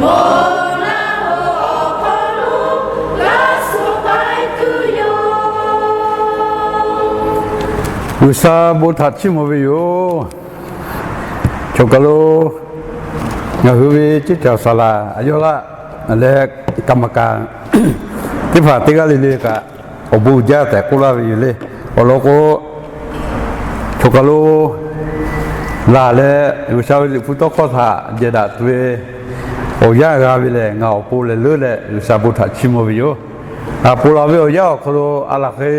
awˬ laˇ awˬ hk'aw lo g'a suh k'ai tuˬ yoˬ. G'uiˬsha bon htaꞈ chiˇ mvuh ve yoˬ. Choˬ kaˬ lo ngaˬ hui ve ceˇ caˬ saˍ laˍ a yawˇ laˆ leh kaˍ maˍ kaˍ teˇ hpaˍ teˇ g'aˇ le le kaꞈ awˬ bon uiˍ jaˇ tehꞈ k'oˆ laˇ ve yoˬ le. Awˬ lawn k'o, choˬ kaˬ lo laˬ leh G'uiˬsha ve Liꞈ hpu tawˇ hkawˇ htaꞈ jehˬ daꞈ tuˬ ve awˬ yanˇ g'a ve lehˬ, ngaˬ awˬ pon lehˬ leuˉ leh G'uiˬsha bon htaꞈ chiˇ mvuh ve yoˬ. Aˬ, ponˬ laˬ ve awˬ yanˇ awˬ hk'aw lo a laˬ hk'e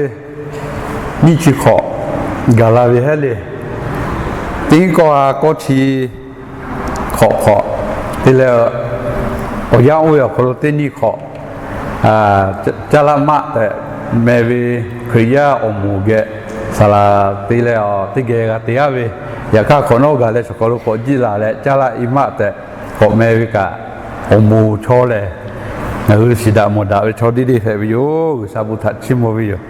nyiˇ chi hk'awꞈ gaˬ la ve heˉ le. Teˇ hinˉ kawˇ ha kawˇ chi hk'awꞈ hk'awꞈ te leh, awˬ yanˇ oˇ ve awˬ hk'aw lo teˇ nyiˇ hk'awꞈ Caˇ laˆ maˆ tehꞈ meh ve Hkriꞈ yaˇ awˬ moˍ geh saˍ laˍ te leh, teˇ geh g'a te aˉ ve, yaꞈ hk'aˇ hk'awꞈ nawˉ gaˬ leh choˬ kaˬ lo k'awꞈ jiˆ laˬ leh caˇ laˆ i maˆ tehꞈ k'awꞈ meh ve kaꞈ, awˬ moˍ chaw lehˬ, ngaˬ hui shiˍ daꞈ mawˬ daꞈ ve chaw deˇ deˇ hpehꞈ ve yoˬ. G'uiˬsha bon htaꞈ chiˇ mvuh ve yoˬ.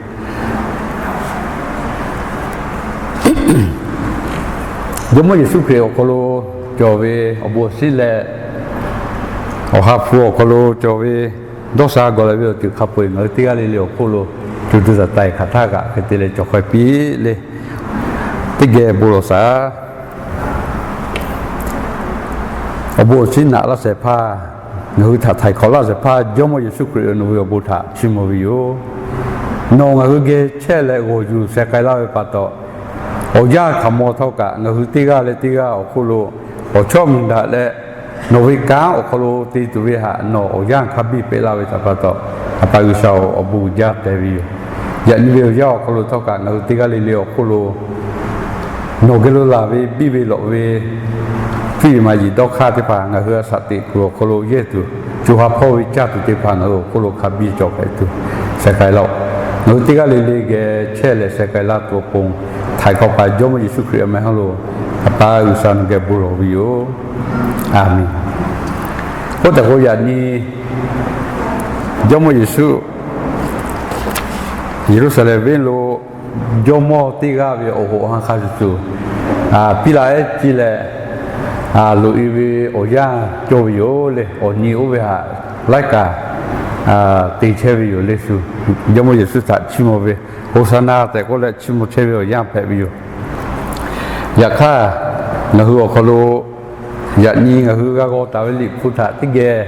Jawˇmawˇ Yeˍsuˆ Hkriꞈ awˬ hk'aw lo cawˬ ve awˬ bon awˬ shinˉ leh, Awˬ ha hpu awˬ hk'aw lo cawˬ ve dawˇ sha gawˬ leh ve awˬ ceuˬ hk'a peu-eˬ ngaˬ hui teˇ g'aˇ le le awˬ hk'oˆ lo co co taiˍ taiˍ hk'aˬ htaˇ kaꞈ hk'e te leh cawˬ hk'aw e piˇ le. Teˇ geh bon lawˬ shaˍ. Awˬ bon awˬ shinˉ naꞈ laˇ shehˍ hpaˇ, ngaˬ hui htaꞈ htaiˍ hk'awꞈ laˇ shehˍ hpaˇ Jawˇmawˇ Yeˍsuˆ Hkriꞈ nawˬ ve awˬ bon htaꞈ chiˇ mvuh ve yoˬ. Nawˬ ngaˬ hui geh chehˇ leh g'awˬ yuˬ sheh k'ai laˇ ve pa taw, awˬ yanˇ hk'aˬ maw htawˇ kaꞈ ngaˬ hui teˇ g'aˇ leh teˇ g'aˇ awˬ hk'oˆ lo awˬ chawˇ miˬ daꞈ leh, nawˬ ve kanˉ awˬ hk'aw lo te tuˬ ve htaꞈ nawˬ awˬ yanˇ hk'a biˇ peꞈ laˇ ve htaꞈ pa taw, A pa G'uiˬsha-oˬ, awˬ bon uiˍ jaˇ te ve yoˬ. Yaꞈ nyi ve awˬ yanˇ awˬ hk'aw lo htawˇ kaꞈ ngaˬ hui teˇ g'aˇ le le awˬ hk'oˆ lo nawˬ geh lo laˬ ve biˇ ve lawꞈ ve hpiˇ ve maˍ yiˍ dawˇ hk'aˇ teˇ hpaˍ ngaˬ hui a shaꞈ teꞈ kuiˬ awˬ hk'aw lo yehˇ tuˬ, co ha hpawˇ ve caˇ tuˬ teˇ hpaˍ ngaˬ hui awˬ hk'oˆ lo hk'a biˇ cawˬ hpehꞈ tuˬ sheh k'ai laˇ-oˆ. Ngaˬ hui teˇ g'aˇ le le geh chehˇ leh sheh k'ai laˇ tuˬ awˬ pon, htaiˍ hk'awꞈ paˍ Jawˇmawˇ Yeˍsuˆ Hkriꞈ awˬ meh hawˉ lo A pa G'uiˬsha nawˬ geh bon lawˬ ve yoˬ. A menˍ. Oˇ tehꞈ k'o yaꞈ nyi Jawˇmawˇ Yeˍsuˆ Yeˍruˆsaˍlehnˍ venˇ lo jawˇmawˇ teˇ g'aˇ ve awˬ hoꞈ ha hk'a shuˍ shuˍ piˇ laˇ ehˉ ciˇ leh, loꞈ-e ve awˬ yanˇ cawˇ ve yoˬ le. Awˬ nyi oˇ ve htaꞈ laiˉ kaꞈ te chehˇ ve yoˬ le shu. Jawˇmawˇ Yeˍsuˆ htaꞈ chiˇ mvuh ve, Hoˍsaˍnaˍ tehꞈ k'oˆ leh chiˇ mvuh chehˇ ve awˬ yanˇ hpehꞈ ve yoˬ. Yaꞈ hk'aˇ, ngaˬ hui awˬ hk'aw lo yaꞈ nyi ngaˬ hui g'a g'aw taˍ ve Liꞈ hpu htaꞈ teˇ geh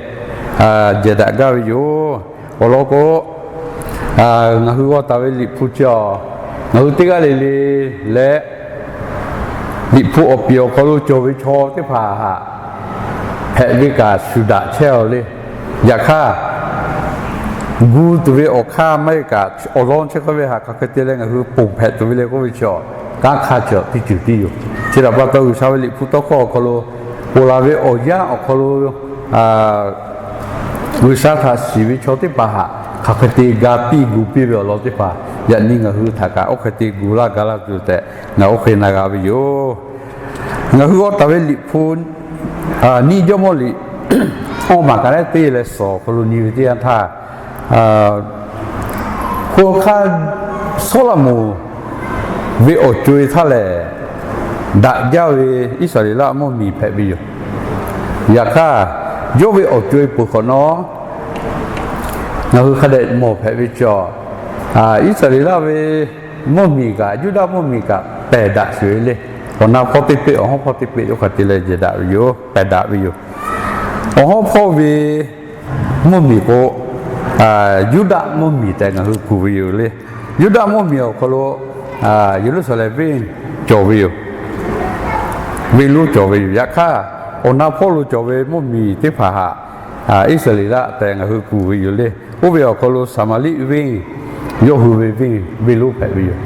jehˬ daꞈ gaˇ ve yoˬ. Awˬ lawn k'o, ngaˬ hui g'aw taˍ ve Liꞈ hpu chi awˬ, ngaˬ hui teˇ g'aˇ le le leh Liꞈ hpu awˬ piˍ awˬ hk'aw lo cawˬ ve chaw teˇ hpaˍ htaꞈ hpehꞈ ve kaꞈ shuˍ daꞈ chehˇ-aˬ le. Yaꞈ hk'aˇ, gu tuˬ ve awˬ hk'aˇ maˇ heˆ kaꞈ, awˬ lawn chehˇ k'oˆ ve htaꞈ hk'aˬ hk'e te leh ngaˬ hui ponˬ hpehꞈ tuˬ ve le k'oˆ ve chi awˬ, kanˉ hk'aˇ chi awˬ teˇ ceuˬ tiˉ yoˬ. Chi htaꞈ pa taw G'uiˬsha ve Liꞈ hpu tawˇ hkawˇ awˬ hk'aw lo ponˬ laˬ ve awˬ yanˇ awˬ hk'aw lo G'uiˬsha htaꞈ shiˍ ve chaw teˇ hpaˍ htaꞈ hk'aˬ hk'e te ga piˇ gu piˇ ve awˬ lawn teˇ hpaˍ yaꞈ nyi ngaˬ hui htaꞈ kaꞈ oˇ hk'e te gu laˇ ga laˇ tuˬ tehꞈ ngaˬ oˇ hk'e na g'a ve yoˬ. Ngaˬ hui g'aw taˍ ve Liꞈ hpu, nyiˇ Jawˇmawˇ liꞈ awˇ maˬ ka lehˉ teˇ leh suhˍ awˬ hk'aw lo nyi ve teˇ yanˇ htaˇ, hk'aw hk'aˇ Sawˉlaꞈmonˍ ve awˬ co-e htaˇ lehˬ, daꞈ jaˇ ve Iˉsaˍreˍlaˆ mvuhˇmiˬ hpehꞈ ve yoˬ. Yaꞈ hk'aˇ, yawˇ ve awˬ co-e peuˬ hk'awꞈ nawˉ, ngaˬ hui hk'a dehꞈ mawˬ hpehꞈ ve chi awˬ, Iˉsaˍreˍlaˆ ve mvuhˇmiˬ kaꞈ Yuˇdaꞈ mvuhˇmiˬ kaꞈ pehˬ daꞈ sheˍ ve le. Awˬ na hpawˇ teˇ peˆ, awˬ hawˉ hpawˇ teˇ peˆ yawˇ hk'a te leh jehˬ daꞈ ve yoˬ, pehˬ daꞈ ve yoˬ. Awˬ hawˉ hpawˇ ve mvuhˇmiˬ k'o, Yuˇdaꞈ mvuhˇmiˬ tehꞈ ngaˬ hui kuˬ ve yoˬ le. Yuˇdaꞈ mvuhˇmiˬ awˬ hk'aw lo Yeˍruˆsaˍlehnˍ venˇ cawˬ ve yoˬ. Venˇ lonˉ cawˬ ve yoˬ. Yaꞈ hk'aˇ, awˬ na hpawˇ lo cawˬ ve mvuhˇmiˬ teˇ hpaˍ htaꞈ Iˉsaˍreˍlaˆ tehꞈ ngaˬ hui kuˬ ve yoˬ le. Oˇ ve awˬ hk'aw lo Saˍmaˍriˆ venˇ yawˇ hui ve venˇ, venˇ lonˉ hpehꞈ ve yoˬ.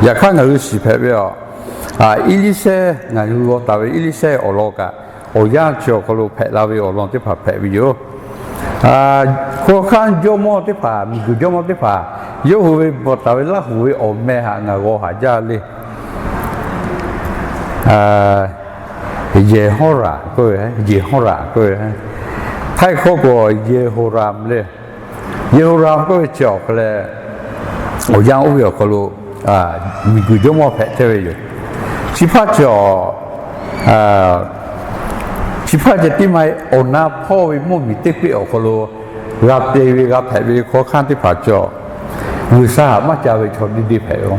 Yaꞈ hk'aˇ ngaˬ hui shiˍ hpehꞈ ve a, Eˇliˇsehˇ, ngaˬ hui g'aw taˍ ve Eˇliˇsehˇ awˬ lawn kaꞈ, awˬ yanˇ chi awˬ hk'aw lo hpehꞈ la ve awˬ lawn teˇ hpaˍ hpehꞈ ve yoˬ. Hk'aw hk'aˇ jawˇmawˇ teˇ hpaˍ, miˬguiˬ jawˇmawˇ teˇ hpaˍ, yawˇ hui ve bvuhꞈ taˍ ve Laˇhuˍ ve awˬ meh htaꞈ ngaˬ g'aw haˍ jaˇ le. Yehˍhawˇraˍ k'oˆ ve, Yehˍhawˇraˍ k'oˆ ve, Htaiˇ hkawˇ k'o Yeˍhoˍraˍm le. Yeˍhoˍraˍm k'oˆ ve chi awˬ hk'aw leh, awˬ yanˇ oˇ ve awˬ hk'aw lo miˬguiˬ jawˇmawˇ hpehꞈ chehˇ ve yoˬ. Chi hpaˇ chi awˬ, Chi hpaˇ ceh tiˉ maˇ heˆ, awˬ na hpawˇ ve mvuhˇ miˬ teˇ peˆ awˬ hk'aw lo g'a te ve g'a hpehꞈ ve hkawˇ hk'aˇ teˇ hpaˍ cawˬ, G'uiˬsha htaꞈ maˇ ca ve chaw deˇ deˇ hpehꞈ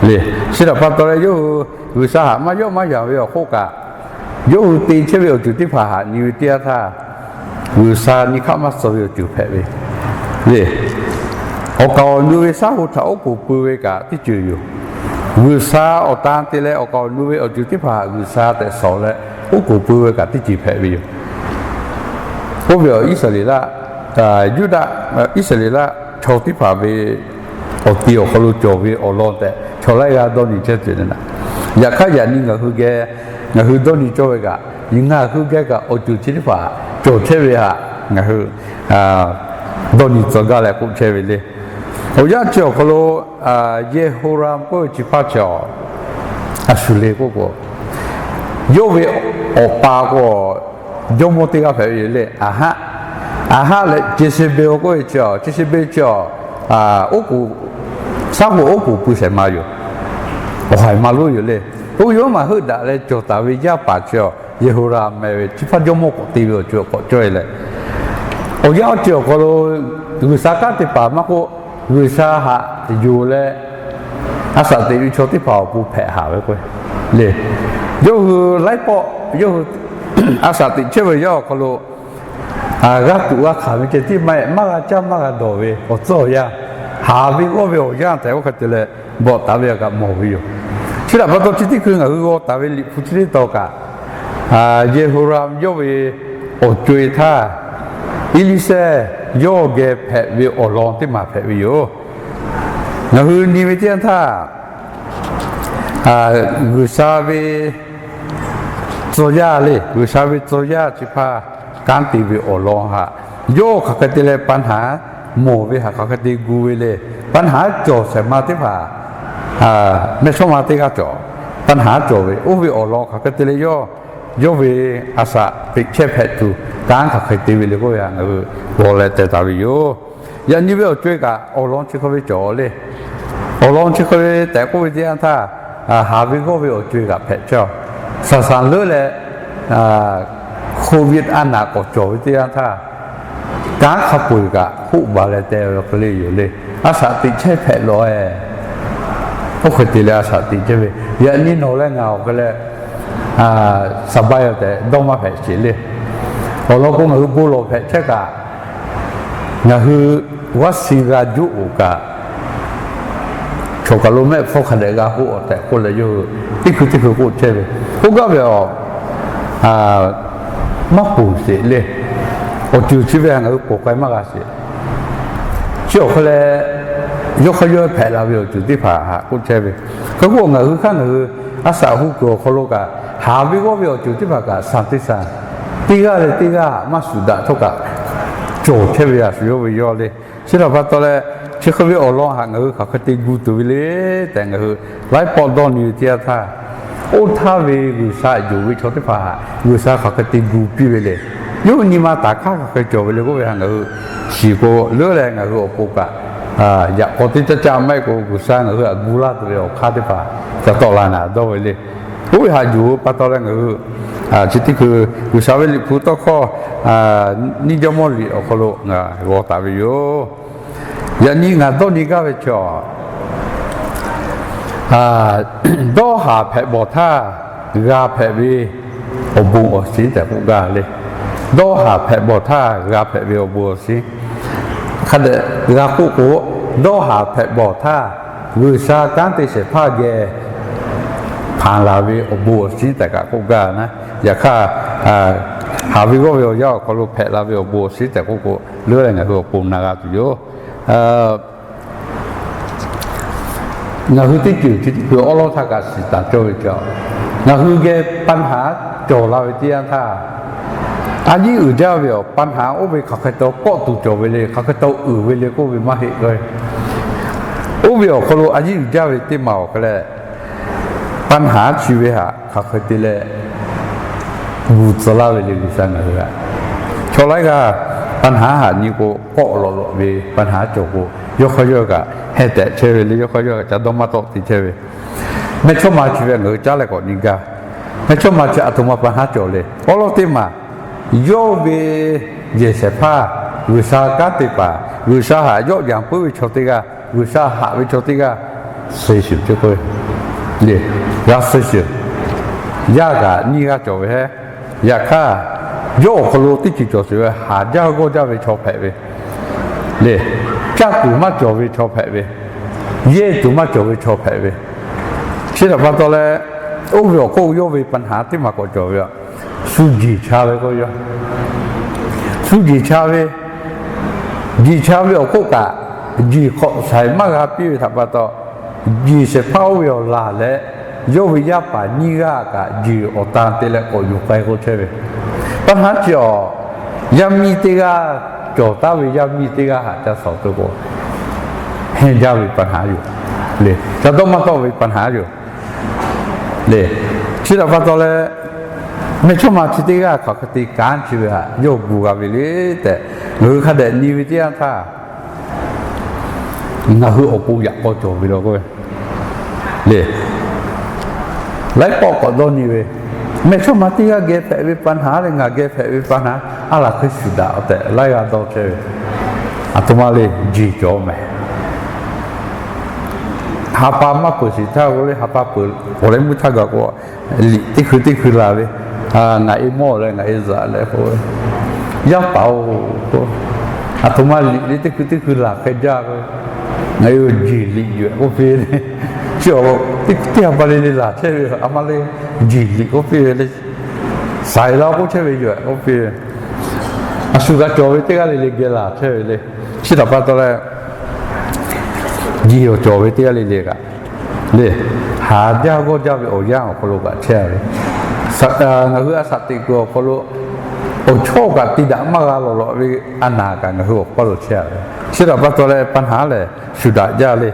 ve le. Chi htaꞈ pa taw leh yawˇ hui G'uiˬsha htaꞈ maˇ yawˆ maˇ yanˍ ve awˬ hk'oˆ kaꞈ, yawˇ hui te chehˇ ve awˬ ceuˬ teˇ hpaˍ htaꞈ nyi ve teˇ yanˇ htaˇ, G'uiˬsha nyi hk'aˆ maˇ suh ve awˬ ceuˬ hpehꞈ ve le. Awˬ kaˍ awˬ nu ve shaˉ hoꞈ htaꞈ oˉ k'oˍ pui ve kaꞈ teˇ ceuˬ yoˬ. G'uiˬsha awˬ tan te leh awˬ kaˍ awˬ nu ve awˬ ceuˬ teˇ hpaˍ htaꞈ G'uiˬsha tehꞈ shawˍ leh oˉ k'oˍ pui ve kaꞈ teˇ ceuˬ hpehꞈ ve yoˬ. Oˇ ve awˬ Iˉsaˍreˍlaˆ, Yuˇdaꞈ, Iˉsaˍreˍlaˆ chaw teˇ hpaˍ ve awˬ ti awˬ hk'aw lo cawˬ ve awˬ lawn tehꞈ chaw laiˉ g'aˇ dawˇ nyi chehˇ tuˬ le. Yaꞈ hk'aˇ yaꞈ nyi ngaˬ hui geh, ngaˬ hui dawˇ nyi cawˇ ve kaꞈ, ngaˬ hui geh kaꞈ awˬ ceuˬ chi teˇ hpaˍ cawˬ chehˇ ve htaꞈ ngaˬ hui dawˇ nyi tcuh gaˇ leh k'oˆ chehˇ ve le. Awˬ yanˇ chi awˬ hk'aw lo Yeˍhoˍraˍm k'oˆ ve chi hpaˇ chi a shuˍ le k'oˆ k'o, yawˇ ve awˬ pa k'o jawˇmawˇ teˇ g'aˇ hpehꞈ ve yoˬ le. Aˍhaˆ, Aˍhaˆ leh Yeˍseˍbeˍ k'oˆ ve chi a, Yeˍseˍbeˍ chi a, oˉ k'oˍ, shaˉ hoꞈ oˉ k'oˍ pui shehˍ ma yoˬ. Awˬ haiˬ ma lonˉ yoˬ le. Oˇ ve yoˬ maˬ heuˆ daꞈ leh cawˬ taˍ ve yaˇ paˍ chi a Yeˍhoˍraˍm meh ve chi hpaˇ jawˇmawˇ k'awꞈ te ve awˬ ceuˬ k'awꞈ cawˇ e leh, awˬ yanˇ chi awˬ hk'aw lo G'uiˬsha kanˉ te paˍ maˇ k'oˆ, G'uiˬsha htaꞈ yonˍ leh a shaꞈ teꞈ ve chaw teˇ hpaˍ awˬ pon hpehꞈ haˍ ve k'o le. Yawˇ hui laiˉ pawˆ yawˇ hui a shaꞈ teꞈ chehˇ ve yaˇ awˬ hk'aw lo g'a tuꞈ g'a hkanˍ ve ceh tiˉ maˇ heˆ, maˇ g'a caˇ maˇ g'a dawˬ ve awˬ tcuhˉ awˬ yanˇ, haˍ ve g'awˇ ve awˬ yanˇ tehꞈ oˇ hk'e te leh bvuhꞈ taˍ ve kaꞈ mawˬ ve yoˬ. Chi htaꞈ pa taw chi teˇ hkui ngaˬ hui g'aw taˍ ve Liꞈ hpu chi teˇ tawn kaꞈ, Yeˍhoˍraˍm yawˇ ve awˬ co-e htaˇ, Eˇliˇsehˇ yawˇ geh hpehꞈ ve awˬ lawn teˇ maˬ hpehꞈ ve yoˬ. Ngaˬ hui nyi ve teˇ yanˇ htaˇ, G'uiˬsha ve tcuh yaˇ le, G'uiˬsha ve tcuh yaˇ chi hpaˇ kanˉ te ve awˬ lawn htaꞈ yawˇ hk'aˬ hk'e te leh ปัญหา mawˬ ve htaꞈ hk'aˬ hk'e te gu ve le. ปัญหา cawˬ shehˍ ma teˇ hpaˍ mehˇchawˇma teˇ g'aˇ cawˬ, ปัญหา cawˬ ve oˇ ve awˬ lawn hk'aˬ hk'e te leh yawˇ, yawˇ ve a shaꞈ teꞈ chehˇ hpehꞈ tuˬ kanˉ hk'aˬ hk'e te ve le k'oˆ ve htaꞈ ngaˬ hui g'aw leh teh taˍ ve yoˬ. Yaꞈ nyi ve awˬ co-e kaꞈ awˬ lawn chi hk'e ve cawˬ le. Awˬ lawn chi hk'e ve tehꞈ k'oˆ ve teˇ yanˇ htaˇ, haˍ ve g'awˇ ve awˬ co-e kaꞈ hpehꞈ chehˇ, saˍ saˍ leuˉ leh Covid a naˍ k'awꞈ cawˬ ve teˇ yanˇ htaˇ, kanˉ hk'a peu-eˬ kaꞈ hoˆ baˬ leh teh ve hk'e le yoˬ le. A shaꞈ teꞈ chehˇ hpehꞈ lawˬ-e. Oˇ hk'e te leh a shaꞈ teꞈ chehˇ ve, yaꞈ nyi nawˬ leh ngaˬ awˬ hk'e leh saˍbaˆ yaˇ tehꞈ dawˇ maˇ hpehꞈ sheˍ le. Awˬ lawn k'o ngaˬ hui bon lawˬ hpehꞈ chehˇ kaꞈ, ngaˬ hui vaccine g'a juˇ oˬ kaꞈ, chaw kaˬ lo mehˆ hpfuhˇ hk'a dehꞈ g'a hoˆ-a tehꞈ k'oˆ leh yawˇ hui teˇ hkui teˇ hkui k'oˆ chehˇ ve. K'oˆ gaˇ ve a, maˇ ponˬ sheˍ le. Awˬ ceuˬ chi ve htaꞈ ngaˬ hui ponˬ k'ai maˇ g'a sheˍ. Chi awˬ hk'e leh, yawˇ hk'aˇ yawˇ hpehꞈ la ve awˬ ceuˬ teˇ hpaˍ htaꞈ k'oˆ chehˇ ve. Hk'e k'o ngaˬ hui hk'aˇ ngaˬ hui a shaꞈ hu kuiˬ awˬ hk'aw lo kaꞈ, haˍ ve g'awˇ ve awˬ ceuˬ teˇ hpaˍ kaꞈ shaˍ teˇ shaˍ, teˇ g'aˇ leh teˇ g'aˇ maˇ shuˍ daꞈ htawˇ kaꞈ cawˬ chehˇ ve a shu yawˇ ve yawˇ le. Chi htaꞈ pa taw leh, chi hk'e ve awˬ lawn htaꞈ ngaˬ hui hk'aˬ hk'e te gu tuˬ ve le tehꞈ ngaˬ hui laiˉ pawˆ dawˇ nyi ve teˇ yanˇ htaˇ, oˇ htaˇ ve G'uiˬsha yonˍ ve chaw teˇ hpaˍ htaꞈ G'uiˬsha hk'aˬ hk'e te gu piˇ ve le. Yawˇ hui nyi ma taˍ hkaˇ hk'aˬ hk'e cawˬ ve le k'oˆ ve htaꞈ ngaˬ hui shiˍ k'o, leuˉ leh ngaˬ hui awˬ pon kaꞈ yaꞈ k'aw teˇ caˇ caˇ maˇ heˆ k'o, G'uiˬsha ngaˬ hui htaꞈ gu laˇ tuˬ ve awˬ hk'aˇ teˇ hpaˍ ca tawˆ la ngaˬ dawˇ ve le. Oˇ ve htaꞈ yuˬ ve pa taw leh ngaˬ hui chi teˇ hkui G'uiˬsha ve Liꞈ hpu tawˇ hkawˇ nyiˇ Jawˇmawˇ liꞈ awˬ hk'aw lo ngaˬ g'aw taˍ ve yoˬ. Yaꞈ nyi ngaˬ dawˇ nyi gaˇ ve chaw, dawˇ haˍ hpehꞈ bawˬ htaˇ g'a hpehꞈ ve awˬ bon awˬ shinˉ tehꞈ k'oˆ gaˇ le. Dawˇ haˍ hpehꞈ bawˬ htaˇ g'a hpehꞈ ve awˬ bon awˬ shinˉ hk'a dehꞈ g'a k'oˆ k'o, dawˇ haˍ hpehꞈ bawˬ htaˇ G'uiˬsha kanˉ te shehˍ hpaˇ geh hpanˍ laˬ ve awˬ bon awˬ shinˉ tehꞈ kaꞈ k'oˆ gaˇ naˉ. Yaꞈ hk'aˇ, haˍ ve g'awˇ ve awˬ yanˇ awˬ hk'aw lo hpehꞈ la ve awˬ bon awˬ shinˉ tehꞈ k'oˆ k'o, leuˉ leh ngaˬ hui awˬ pon na g'a tuˬ yoˬ. Ngaˬ hui teˇ ceuˬ chi teˇ ceuˬ awˉ lawˉ htaˇ kaꞈ shiˍ taˍ cawˇ ve cawˬ. Ngaˬ hui geh ปัญหา cawˬ la ve teˇ yanˇ htaˇ, a yiˉ uiˍ jaˇ ve awˬ ปัญหา oˇ ve hk'aˬ hk'e taw kawˆ tuˬ cawˬ ve le, hk'aˬ hk'e taw uiˍ ve le k'oˆ ve maˇ heˆ k'o, oˇ ve awˬ hk'aw lo a yiˉ uiˍ jaˇ ve teˇ maˬ awˬ hk'e leh, ปัญหา chi ve htaꞈ hk'aˬ hk'e te leh gu tcuh laˇ ve le G'uiˬsha ngaˬ hui htaꞈ. Chaw laiˉ g'aˇ ปัญหา htaꞈ nyi k'o, kawˆ lawꞈ lawꞈ ve ปัญหา cawˬ k'o, yawˇ hk'aˇ yawˇ kaꞈ heh tehꞈ chehˇ ve le, yawˇ hk'aˇ yawˇ kaꞈ ca dawˇ maˇ tawˆ te chehˇ ve. Mehˇchawˇma chi ve ngaˬ hui caˉ leh k'awꞈ nyi gaˇ. Mehˇchawˇma chi aˬ htoꞈ ma pa haˉ cawˬ le. Awˉ lawˉ teˇ maˬ, yawˇ ve yehˬ shehˍ hpaˇ, G'uiˬsha kanˉ te paˍ, G'uiˬsha htaꞈ yawˆ yan puiˉ ve chaw teˇ g'aˇ, G'uiˬsha haꞈ ve chaw teˇ g'aˇ suh shiˍ ce k'o, le, g'a suh shiˍ. Yaˇ kaꞈ nyiˇ g'aˇ cawˬ ve hehˉ. Yaꞈ hk'aˇ, yawˇ awˬ hk'aw lo teˇ ceuˬ cawˬ sheˍ ve haˍ jaˇ g'awˇ jaˇ ve chaw hpehꞈ ve, le, caˇ tuˬ maˇ cawˬ ve chaw hpehꞈ ve, yehˇ tuˬ maˇ cawˬ ve chaw hpehꞈ ve, chi htaꞈ pa taw leh, oˇ ve awˬ hk'oˆ yawˇ ve ปัญหา teˇ maˬ k'awꞈ cawˬ ve a. Shu jiˬ cha ve k'o yaˇ, shu jiˬ cha ve, jiˬ cha ve awˬ hk'oˆ kaꞈ, jiˬ hk'awꞈ shaiˍ maˇ g'a piˇ ve htaꞈ pa taw, jiˬ shehˍ hpaˇ oˇ ve awˬ laˬ leh, yawˇ ve yaˇ paˍ nyiˇ g'aˇ kaꞈ jiˬ awˬ tan te leh k'awꞈ yuˬ k'ai k'o chehˇ ve. ปัญหา chi awˬ, yaˇ miˇ teˇ g'aˇ, cawˬ taˉ ve yaˇ miˇ teˇ g'aˇ htaꞈ ca shawˍ tuˬ k'o, hehnˇ jaˇ ve ปัญหา yoˬ, le, ca dawˇ maˇ tawˆ ve ปัญหา yoˬ, le. Chi htaꞈ pa taw leh, mehˇchawˇma chi teˇ g'aˇ hk'aˬ hk'e te kanˉ chi ve htaꞈ yawˇ gu g'a ve le tehꞈ, ngaˬ hui hk'a dehꞈ nyi ve teˇ yanˇ htaˇ, ngaˬ hui awˬ pon yaꞈ k'aw cawˬ ve law k'o, le, laiˉ pawˆ k'awꞈ dawˇ nyi ve, mehˇchawˇma teˇ g'aˇ geh hpehꞈ ve ปัญหา leh ngaˬ geh hpehꞈ ve ปัญหา a laˬ hk'e shuˍ daꞈ tehꞈ laiˉ g'aˇ dawˇ chehˇ ve, aˬ htoꞈ ma le, jiˬ cawˬ mehˍ. Ha pa maˇ peuˬ shiˍ htaˇ k'o le, ha pa peuˬ k'awꞈ leh mvuhˇ htaˇ gaˬ k'o, liꞈ teˇ hkui teˇ hkui laˬ ve, ngaˬ e mawˇ leh ngaˬ e zaꞈ leh k'o, yaˇ paˍ-oˬ, aˬ htoꞈ ma liꞈ le teˇ hkui teˇ hkui laˬ hk'e jaˇ ve, ngaˬ e jiˬ liꞈ yoˬ k'oˆ piˇ le. Chi teˇ ha pa le le laˬ chehˇ ve a ma le, jiˬ liꞈ k'oˆ piˇ ve le, saiˍ la k'oˆ chehˇ ve yoˬ k'oˆ piˇ ve, a shu g'a cawˬ ve teˇ g'aˇ le le geh laˬ chehˇ ve le. Chi htaꞈ pa taw leh, jiˬ awˬ cawˬ ve teˇ g'aˇ le le kaꞈ, le, haˍ jaˇ g'awˇ jaˇ ve awˬ yanˇ awˬ hk'aw lo kaꞈ chehˇ a ve, ngaˬ hui a shaꞈ teꞈ kuiˬ awˬ hk'aw lo awˬ chawˇ kaꞈ te daꞈ maˇ g'a lawˬ lawꞈ ve a naˍ kaꞈ ngaˬ hui awˬ hk'aw lo chehˇ a ve. Chi htaꞈ pa taw leh ปัญหา lehˬ shuˍ daꞈ jaˇ le.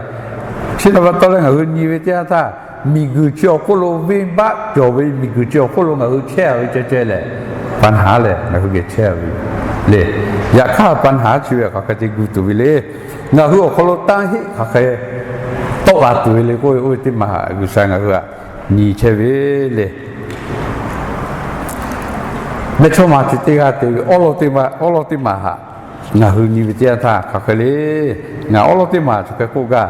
Chi htaꞈ pa taw leh ngaˬ hui nyi ve teˇ yanˇ htaˇ, miˬguiˬ chi awˬ hk'oˆ lo venˇbaˆ cawˬ ve miˬguiˬ chi awˬ hk'oˆ lo ngaˬ hui chehˇ a ve ceh ceh lehˬ, ปัญหา lehˬ ngaˬ hui geh chehˇ a ve le. Yaꞈ hk'aˇ ปัญหา chi ve hk'aˬ hk'e te gu tuˬ ve le. Ngaˬ hui awˬ hk'aw lo tanˇ heˆ hk'aˬ hk'e tawˆ la tuˬ ve le k'oˆ ve, oˇ ve teˇ maˬ haꞈ G'uiˬsha ngaˬ hui htaꞈ nyi chehˇ ve le. Mehˇchawˇma chi teˇ g'aˇ te ve awˉ lawˉ teˇ maˬ haꞈ ngaˬ hui nyi ve teˇ yanˇ htaˇ hk'aˬ hk'e le. Ngaˬ awˉ lawˉ teˇ maˬ chi hk'e k'oˆ gaˇ,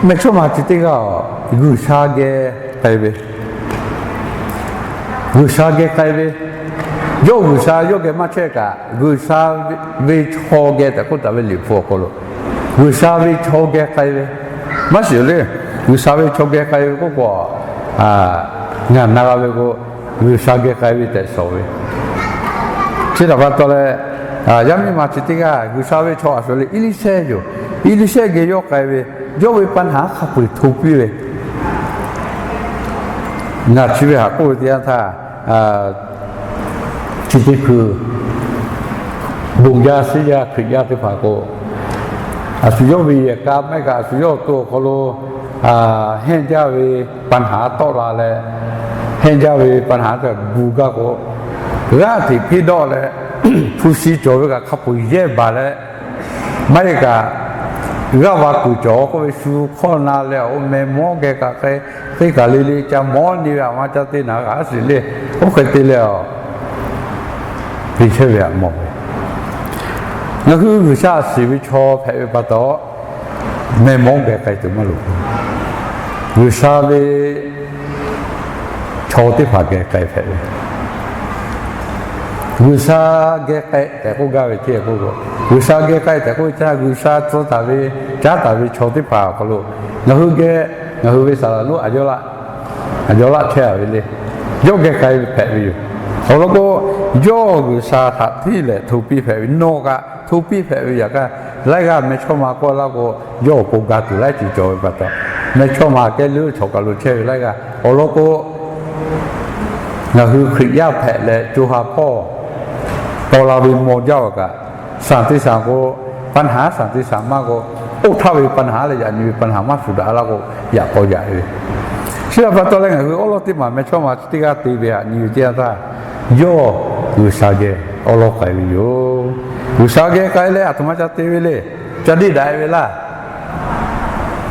mehˇchawˇma chi teˇ g'aˇ G'uiˬsha geh k'ai ve, G'uiˬsha geh k'ai ve, yawˇ G'uiˬsha yawˇ geh maˇ chehˇ kaꞈ, G'uiˬsha ve chaw geh tehꞈ k'oˆ taˍ ve Liꞈ hpu awˬ hk'aw lo, G'uiˬsha ve chaw geh k'ai ve, maˇ shiˍ le. G'uiˬsha ve chaw geh k'ai ve k'oˆ k'o, ngaˬ na g'a ve k'o, G'uiˬsha geh k'ai ve tehꞈ shawˍ ve. Chi htaꞈ pa taw leh, yaˇ miˇ ma chi teˇ g'aˇ G'uiˬsha ve chaw a shuˍ le Eˇliˇsehˇ yoˬ. Eˇliˇsehˇ geh yawˇ k'ai ve, yawˇ ve ปัญหา hk'a peu-eˬ hto piˇ ve, ngaˬ chi ve htaꞈ k'oˆ ve teˇ yanˇ htaˇ, chi teˇ hkui bon jaˇ sheˉ jaˇ Hkriꞈ yaˇ teˇ hpaˍ k'o, a shu yawˇ ve yehˬ k'a maˇ heˆ kaꞈ, a shu yawˇ awˬ to awˬ hk'aw lo hehnˇ jaˇ ve ปัญหา tawˆ la leh, hehnˇ jaˇ ve ปัญหา htaꞈ gu gaˇ k'o, g'aˇ hteꞈ hpeˇ dawˆ leh, hpu shi cawˬ ve kaꞈ hk'a peu-eˬ yehˇ baˬ leh, maˇ heˆ kaꞈ, g'aˇ va kuiˬ cawˬ k'oˆ ve shu hkawˇ na leh, awˬ meh mawˇ geh kaꞈ hk'e, teˇ kaˬ le le ca mawˇ nyi ve a ma ca te naˍ g'a shiˍ le. Oˇ hk'e te leh a, te chehˇ ve a mawˬ ve, ngaˬ hui G'uiˬsha shiˍ ve chaw hpehꞈ ve pa taw, meh mawˇ geh k'ai tuˬ maˇ loˍ. G'uiˬsha ve chaw teˇ hpaˍ geh k'ai hpehꞈ ve, G'uiˬsha geh k'ai tehꞈ k'oˆ gaˇ ve hteˇ k'oˆ k'o, G'uiˬsha geh k'ai tehꞈ k'oˆ ve htaˇ, G'uiˬsha tcuh taˍ ve, caˉ taˍ ve chaw teˇ hpaˍ awˬ hk'aw lo, ngaˬ hui geh, ngaˬ hui ve saˍ laˍ lonˉ a, a jaw laˆ chehˇ a ve le. Yawˇ geh k'ai ve hpehꞈ ve yoˬ. Awˬ lawn k'o, yawˇ G'uiˬsha htaꞈ hteˇ lehˬ hto piˇ hpehꞈ ve, nawˬ kaꞈ hto piˇ hpehꞈ ve yaꞈ hk'aˇ, laiˉ g'aˇ mehˇchawˇma k'awˇ laˇ k'o, yawˇ awˬ pon ga tuˬ laiˉ ceuˬ cawˬ ve pa taw, mehˇchawˇma kehˉ leuˉ chaw kaˬ lo chehˇ ve laiˉ g'aˇ awˬ lawn k'o, ngaˬ hui Hkriꞈ yaˇ hpehꞈ leh co ha hpawˇ paw la ve maw jaˇ awˬ kaꞈ, shaˍ te shaˍ k'o, ปัญหา shaˍ te shaˍ maˇ k'o, oˇ htaˇ ve ปัญหา leh yaꞈ nyi ve ปัญหา maˇ shuˍ daꞈ laˇ k'o, yaꞈ k'aw yaꞈ ve. Chi htaꞈ pa taw leh ngaˬ hui awˉ lawˉ teˇ maˬ mehˇchawˇma chi teˇ g'aˇ te ve haꞈ nyi ve teˇ yanˇ htaˇ, yawˇ G'uiˬsha geh awˉ lawˉ k'ai ve yoˬ. G'uiˬsha geh k'ai leh aˬ htoꞈ ma ca te ve le. Ca deˇ daꞈ e ve laˇ.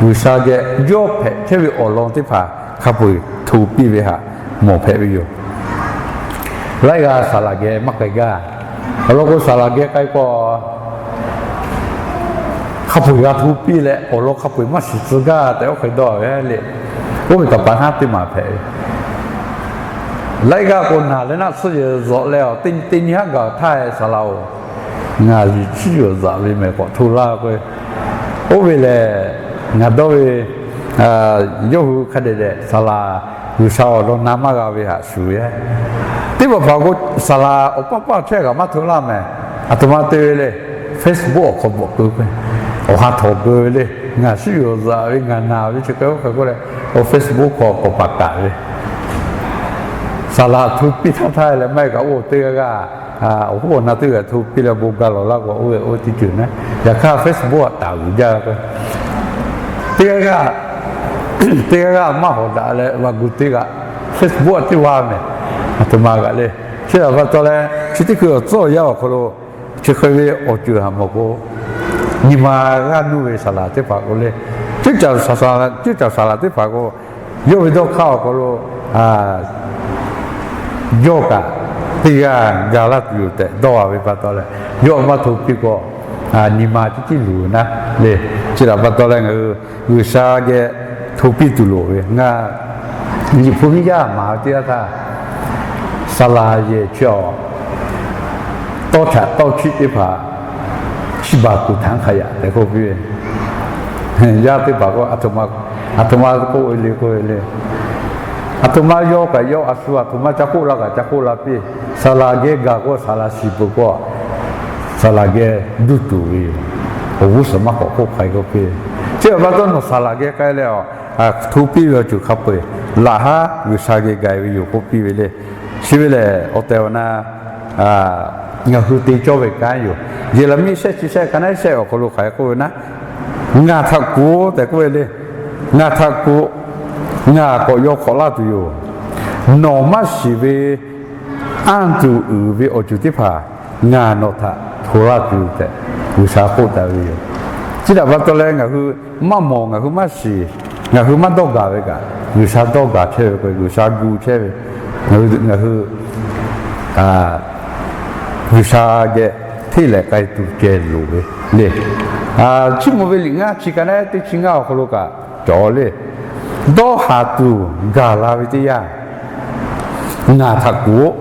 G'uiˬsha geh yawˇ hpehꞈ chehˇ ve awˬ lawn teˇ hpaˍ hk'a peu-eˬ hto piˇ ve haꞈ mawˬ hpehꞈ ve yoˬ. Laiˉ g'aˇ saˍ laˍ geh maˇ k'ai gaˇ. Awˬ lawn k'o, saˍ laˍ geh k'ai k'o, hk'a peu-eˬ g'a hto piˇ leh, awˬ lawn hk'a peu-eˬ maˇ shiˍ tcuh gaˇ tehꞈ oˇ hk'e dawˇ ve le. Oˇ ve taˍ paˍ haˉ teˇ maˬ hpehꞈ ve. Laiˉ g'aˇ k'o, naˬ leh naˆ tsuhˇ yehˬ zuhꞈ leh, teˇ nyi haˉ gaˬ htaˇ saˍ laˍ-oˬ, ngaˬ yiˬ chiˇ yuˬ zaꞈ ve mehˬ k'awꞈ hto laˇ k'o, oˇ ve lehˬ, ngaˬ dawˇ ve yawˇ hui hk'a dehꞈ dehꞈ saˍ laˍ, G'uiˬsha awˬ lawn na maˇ g'a ve haꞈ shuˍ ve. Teˇ hpaˍ hpaˍ k'o, saˍ laˍ awˬ paˇ paˇ chehˇ kaꞈ maˇ hto laˇ mehˬ. Aˬ htoꞈ ma te ve le, Facebook awˬ hk'aw bvuhꞈ keu k'o, awˬ ha htawꞈ keu ve le, ngaˬ shiˉ yuˬ zaꞈ ve, ngaˬ naˬ ve chi hk'e oˇ hk'e k'oˆ leh, Facebook hk'aw k'awꞈ paˍ kaꞈ ve. Saˍ laˍ hto piˇ htaˇ htaˇ leh maˇ heˆ kaꞈ, oˇ teˇ g'aˇ g'aˇ awˬ hoˉ awˬ na teˇ g'aˇ hto piˇ leh bon ga lawˬ laˇ k'o, oˇ ve oˇ teˇ ceuˬ naˉ. Yaꞈ hk'aˇ Facebook aꞈ taˍ g'uiˬ jaˇ k'o, teˇ g'aˇ g'aˇ teˇ g'aˇ g'aˇ maˇ hawˍ daꞈ leh, g'a gu teˇ g'aˇ Facebook aꞈ teˇ g'aˇ mehˬ. Aˬ htoꞈ ma g'aꞈ le. Chi htaꞈ pa taw leh, chi teˇ hkui awˬ tcuhˉ awˬ yanˇ awˬ hk'aw lo chi hk'e ve awˬ ceuˬ haꞈ mawˬ k'o, nyi ma g'aˇ nuˇ ve saˍ laˍ teˇ hpaˍ k'o le, cuˇ caˍ saˍ laˍ teˇ hpaˍ k'o, yawˇ ve dawˇ hk'aˇ awˬ hk'aw lo yawˇ kaꞈ teˇ g'aˇ ga laˇ tuˬ yoˬ tehꞈ dawˇ a ve pa taw leh, yawˇ maˇ hto piˇ k'o, nyi ma tiˉ tiˉ luˬ naˉ le. Chi htaꞈ pa taw leh ngaˬ hui G'uiˬsha geh hto piˇ tuˬ loˍ ve ngaˬ, Liꞈ hpu miˇ yaˇ maˍ ve teˇ g'aˇ htaˇ, saˍ laˍ yehˬ chi awˬ tawˇ htaꞈ tawˇ chiˆ teˇ hpaˍ chiˇ baˬ kuˬ htaꞈ hk'a yaꞈ tehꞈ k'oˆ piˇ ve. Yaˇ teˇ hpaˍ k'o, aˬ htoꞈ ma k'oˆ ve le k'oˆ ve le. Aˬ htoꞈ ma yawˇ kaꞈ yawˇ, a shu aˬ htoꞈ ma ca k'oˆ la kaꞈ ca k'oˆ la piˇ. Saˍ laˍ geh gaˬ k'o, saˍ laˍ shiˍ peuˬ k'o, saˍ laˍ geh duˇ tuˬ ve yoˬ. Awˬ g'uˇ suhˍ maˇ k'awꞈ k'oˆ k'ai k'oˆ piˇ. Chi htaꞈ pa taw, nawˬ saˍ laˍ geh k'ai leh, hto piˇ ve awˬ ceuˬ hk'a peu-eˬ laꞈ haˉ G'uiˬsha geh gaˬ ve yoˬ k'oˆ piˇ ve le. Chi ve lehˬ, awˬ tehˬ awˬ na ngaˬ hui te cawˇ ve kanˉ yoˬ. Yeˍraˍmiˆ shehˆ chi shehˆ ka naˉ shehˆ awˬ hk'aw lo hk'aˬ hk'e k'oˆ ve naˉ, ngaˬ htaꞈ kuˬ-oˬ tehꞈ k'oˆ ve le. Ngaˬ htaꞈ kuˬ, ngaˬ k'awꞈ yaw hk'awꞈ laˇ tuˬ yoˬ. Nawˬ maˇ shiˍ ve anˇ tuˬ uiˍ ve awˬ ceuˬ teˇ hpaˍ ngaˬ nawˬ htaꞈ hto laˇ tuˬ yoˬ tehꞈ, G'uiˬsha k'oˆ taˍ ve yoˬ. Chi htaꞈ pa taw leh, ngaˬ hui maˇ mawˬ, ngaˬ hui maˇ shiˍ, ngaˬ hui maˇ dawˇ gaˬ ve kaꞈ, G'uiˬsha dawˇ gaˬ chehˇ ve k'o, G'uiˬsha gu chehˇ ve, ngaˬ hui G'uiˬsha geh hteˇ lehˍ k'ai tuˬ ceh loˍ ve le. Chiˇ mvuh ve liꞈ ngaˇ chi ka naˉ teˇ chi ngaˇ awˬ hk'aw lo kaꞈ cawˬ le. Dawˇ haˍ tuˬ gaˬ la ve teˇ yanˇ, ngaˬ htaꞈ kuˬ-oˆ,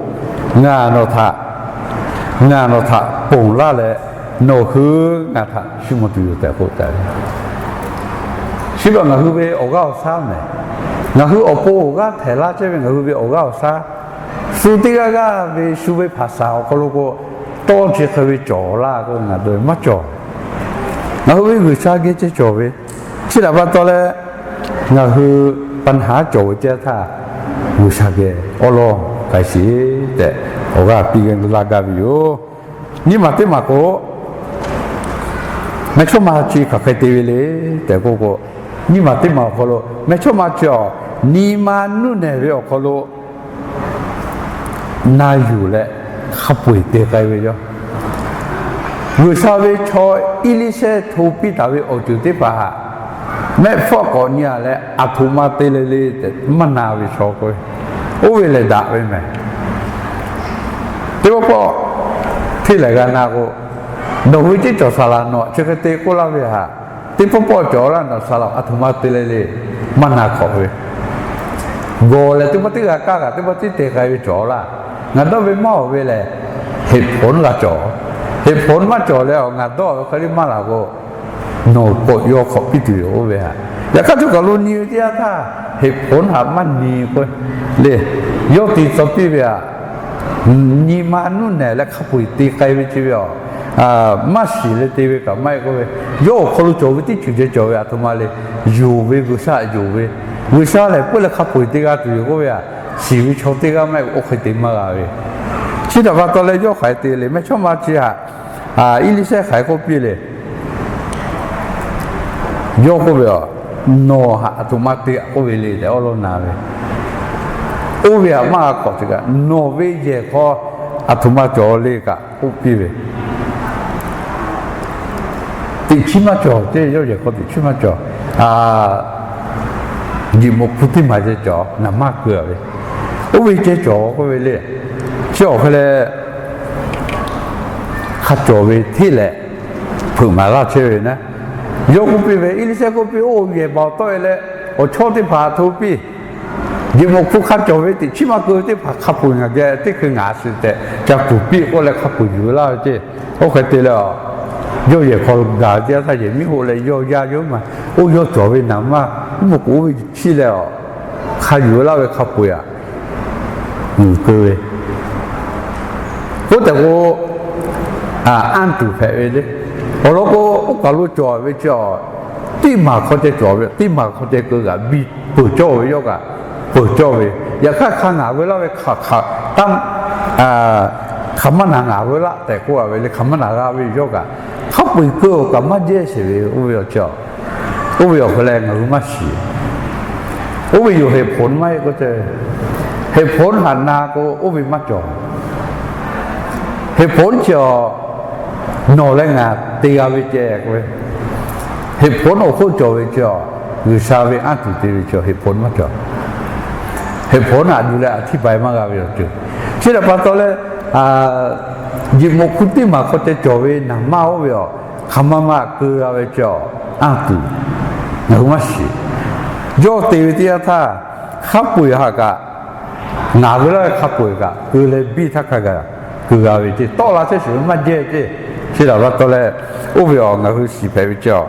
ngaˬ nawˬ htaꞈ, ngaˬ nawˬ htaꞈ ponˬ laˇ leh, nawˬ hui ngaˬ htaꞈ chiˇ mvuh tuˬ yoˬ tehꞈ k'oˆ taˍ ve. Chi pa ngaˬ hui ve awˬ g'aˇ awˬ shaˉ mehˬ. Ngaˬ hui awˬ pon awˬ g'aˇ htehˍ laˇ chehˇ ve ngaˬ hui ve awˬ g'aˇ awˬ shaˉ, shu teˇ g'aˇ g'aˇ ve shu ve hpaˍ saˍ awˬ hk'aw lo k'o, tawˇ chi hk'e ve cawˬ laˇ k'o, ngaˬ hui maˇ cawˬ. Ngaˬ hui ve G'uiˬsha geh ceh cawˬ ve. Chi htaꞈ pa taw leh, ngaˬ hui ปัญหา cawˬ ve teˇ yanˇ htaˇ, G'uiˬsha geh awˉ lawˇ k'ai sheˍ tehꞈ, awˬ g'aˇ piˇ laˇ gaˇ ve yoˬ. Nyiˇ maˬ teˇ maˬ k'o, mehˇchawˇma chi hk'aˬ hk'e te ve le tehꞈ k'oˆ k'o, nyiˇ maˬ teˇ maˬ awˬ hk'aw lo mehˇchawˇma chi awˬ nyi ma nuˇ nehˬ ve awˬ hk'aw lo na yuˬ leh hk'a peu-eˬ te k'ai ve yoˬ. G'uiˬsha ve chaw Eˇliˇsehˇ hto piˇ taˍ ve awˬ ceuˬ teˇ hpaˍ htaꞈ mehˆ hpfuhˆ k'awꞈ nyi-a leh, aˬ htoꞈ ma te le le tehꞈ maˇ na ve chaw k'o, oˇ ve lehˬ daꞈ ve mehˬ. Teˇ pawˆ pawˆ hteˇ lehˬ g'a na k'o, nawˬ hui ceˇ cawˬ saˍ laˍ nawˬ chi hk'e te k'oˆ laˇ ve htaꞈ, teˇ pawˆ pawˆ cawˬ laˇ nawˬ saˍ laˍ aˬ htoꞈ ma te le le maˇ na hk'awꞈ ve. Gawˬ lehˬ teˇ pawˆ teˇ g'a kaˇ kaꞈ teˇ pawˆ teˇ te k'ai ve cawˬ laˇ. Ngaˬ dawˇ ve maˇ awˬ ve lehˬ, เหตุผล g'a cawˬ. เหตุผล maˇ cawˬ leh, ngaˬ dawˇ ve hk'e le maˇ laˬ k'o, nawˬ k'awꞈ yaw hk'awꞈ piˇ tuˬ yoˬ oˇ ve htaꞈ. Yaꞈ hk'aˇ, chaw kaˬ lo nyi ve teˇ yanˇ htaˇ เหตุผล htaꞈ maˇ nyi k'o, le, yawˇ te tcuh piˇ ve htaꞈ nyi ma nuˇ nehˬ leh hk'a peu-eˬ te k'ai ve chi ve aˬ, maˇ shiˍ leh te ve kaꞈ maˇ heˆ k'oˆ ve, yawˇ awˬ hk'aw lo cawˬ ve teˇ ceuˬ ceh cawˬ ve aˬ htoꞈ ma le, yonˍ ve G'uiˬsha yonˍ ve, G'uiˬsha lehˬ pawehˇ leh hk'a peu-eˬ te g'a tuˬ yoˬ k'oˆ ve htaꞈ shiˍ ve chaw teˇ g'aˇ maˇ heˆ k'o oˇ hk'e te maˇ g'a ve. Chi htaꞈ pa taw leh yawˇ hk'aˬ hk'e te le, mehˇchawˇma chi htaꞈ Eˇliˇsehˇ hk'aˬ hk'e k'oˆ piˇ le. Yawˇ k'oˆ ve, nawˬ htaꞈ aˬ htoꞈ ma te kaꞈ k'oˆ ve le tehꞈ awˉ lawˉ na ve. Oˇ ve htaꞈ maˇ g'a k'awꞈ te kaꞈ, nawˬ ve yehˬ hk'aw aˬ htoꞈ ma cawˬ le kaꞈ k'oˆ piˇ ve. Teꞈ chiˉ maˇ cawˬ ceˇ, yawˇ yehˬ hk'aw teꞈ chiˉ maˇ cawˬ. Jeˬ mawꞈ hpu teˇ maˬ ceh cawˬ, naˍ maˇ keu-a ve. Oˇ ve ceh cawˬ k'oˆ ve le. Chi awˬ hk'e leh hk'a cawˬ ve hteˇ leh hpeuꞈ maˍ laˇ chehˇ ve naˉ. Yawˇ k'oˆ piˇ ve, Eˇliˇsaˆ k'oˆ piˇ, Oˇ yehˬ baˬ awˬ tawˆ e leh awˬ chawˇ teˇ hpaˍ htaꞈ hto piˇ. Jeˬ mawꞈ hpu hk'a cawˬ ve teꞈ chiˉ maˇ keu ve teˇ hpaˍ hk'a peu-eˬ ngaˬ geh teˇ hkui ngaˬ shiˍ tehꞈ ca kuˬ piˇ k'oˆ leh hk'a peu-eˬ yuˬ laˇ ve ceˇ. Oˇ hk'e te leh, yawˇ yehˬ hk'aw gaˬ ve teˇ yanˇ htaˇ yehˬ miˉ hoˆ leh yawˇ yaˇ yawˇ ma, oˇ yawˇ cawˬ ve naˍ maˇ mvuhˇ k'oˍ oˇ ve chi leh, hk'a yuˬ laˇ ve hk'a peu-eˬ aꞈ yuˬ keu ve. Oˇ tehꞈ k'o, anˇ tuˬ hpehꞈ ve le. Awˬ lawn k'o, oˇ kaˬ lo cawˬ ve chi a, teˇ maˬ hk'aw ceh cawˬ ve, teˇ maˬ hk'aw ceh keu kaꞈ biˇ peuˬ cawˇ ve yawˇ kaꞈ peuˬ cawˇ ve. Yaꞈ hk'aˇ hk'a ngaˬ veu laˇ ve hk'aˬ hk'aˬ taˇ, hk'aˬ maˇ naˍ ngaˬ veu laˆ tehꞈ k'oˆ a ve le, hk'aˬ maˇ naˍ g'a ve yawˇ kaꞈ hk'a peu-eˬ keu awˬ kaꞈ maˇ jehˇ sheˍ ve. Oˇ ve awˬ chi a, oˇ ve awˬ hk'e leh ngaˬ hui maˇ shiˍ. Oˇ ve yoˬ heˍ hponˍ maˇ heˆ k'o ce. Heˍ hponˍ haꞈ na k'o oˇ ve maˇ cawˬ. Heˍ hponˍ chi a, nawˬ leh ngaˬ te g'a ve ceh k'o, heˍ hponˍ awˬ hk'oˆ cawˬ ve chi a, G'uiˬsha ve anˇ tuˬ te ve chi a heˍ hponˍ maˇ cawˬ. Heˍ hponˍ haꞈ yuˬ leh a htiˇ bai maˇ g'a ve awˬ ceuˬ. Chi htaꞈ pa taw leh, jeˬ mawꞈ hpu teˇ maˬ hk'aw ceh cawˬ ve naˍ maˇ oˇ ve a, hk'aˬ maˇ maˇ keu g'a ve chi a, anˇ tuˬ ngaˬ hui maˇ shiˍ. Yawˇ te ve teˇ yanˇ htaˇ, hk'a peu-eˬ haꞈ kaꞈ ngaˬ veu laˇ ve hk'a peu-eˬ kaꞈ keu leh biˇ htaˇ hk'a gaˬ keu g'a ve ceˇ. Tawˆ la chehˇ shiˍ ve maˇ jehˇ ceˇ. Chi htaꞈ pa taw leh, oˇ ve a ngaˬ hui shiˍ hpehꞈ ve chi a,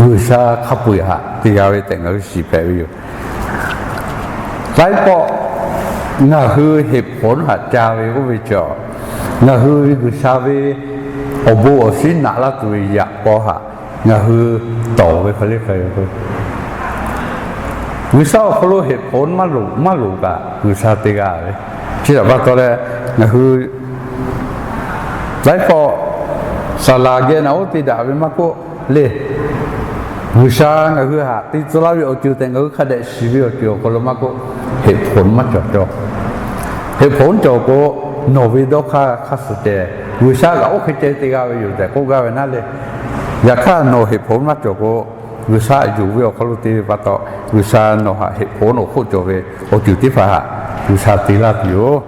G'uiˬsha hk'a peu-eˬ haꞈ te g'a ve tehꞈ ngaˬ hui shiˍ hpehꞈ ve yoˬ. Laiˉ pawˆ ngaˬ hui heˍ hponˍ haꞈ ca ve oˇ ve chi a, ngaˬ hui ve G'uiˬsha ve awˬ bon awˬ shinˉ naꞈ laˇ tuˬ ve yaꞈ k'aw haꞈ ngaˬ hui tawˍ ve hk'e le hk'e, G'uiˬsha awˬ hk'aw lo heˍ hponˍ maˇ loˍ maˇ loˍ kaꞈ G'uiˬsha te g'a ve. Chi htaꞈ pa taw leh, ngaˬ hui laiˉ pawˆ saˍ laˍ geh naꞈ oˉ te daꞈ ve maˇ k'oˆ le, G'uiˬsha ngaˬ hui haꞈ te tcuh laˇ ve awˬ ceuˬ tehꞈ ngaˬ hui hk'a dehꞈ shiˍ ve awˬ ceuˬ awˬ hk'aw lo maˇ k'oˆ, heˍ hponˍ maˇ cawˬ cawˇ. Heˍ hponˍ cawˬ k'o, nawˬ ve dawˇ hk'aˇ hk'aˇ suh ceh, G'uiˬsha kaꞈ oˇ hk'e ceh te g'a ve yoˬ tehꞈ k'oˆ gaˇ ve naˉ le. Yaꞈ hk'aˇ nawˬ heˍ hponˍ maˇ cawˬ k'o, G'uiˬsha yuˬ ve awˬ hk'aw lo te ve pa taw, G'uiˬsha nawˬ haꞈ heˍ hponˍ awˬ hk'oˆ cawˬ ve awˬ ceuˬ teˇ hpaˍ haꞈ G'uiˬsha te laˇ tuˬ yoˬ.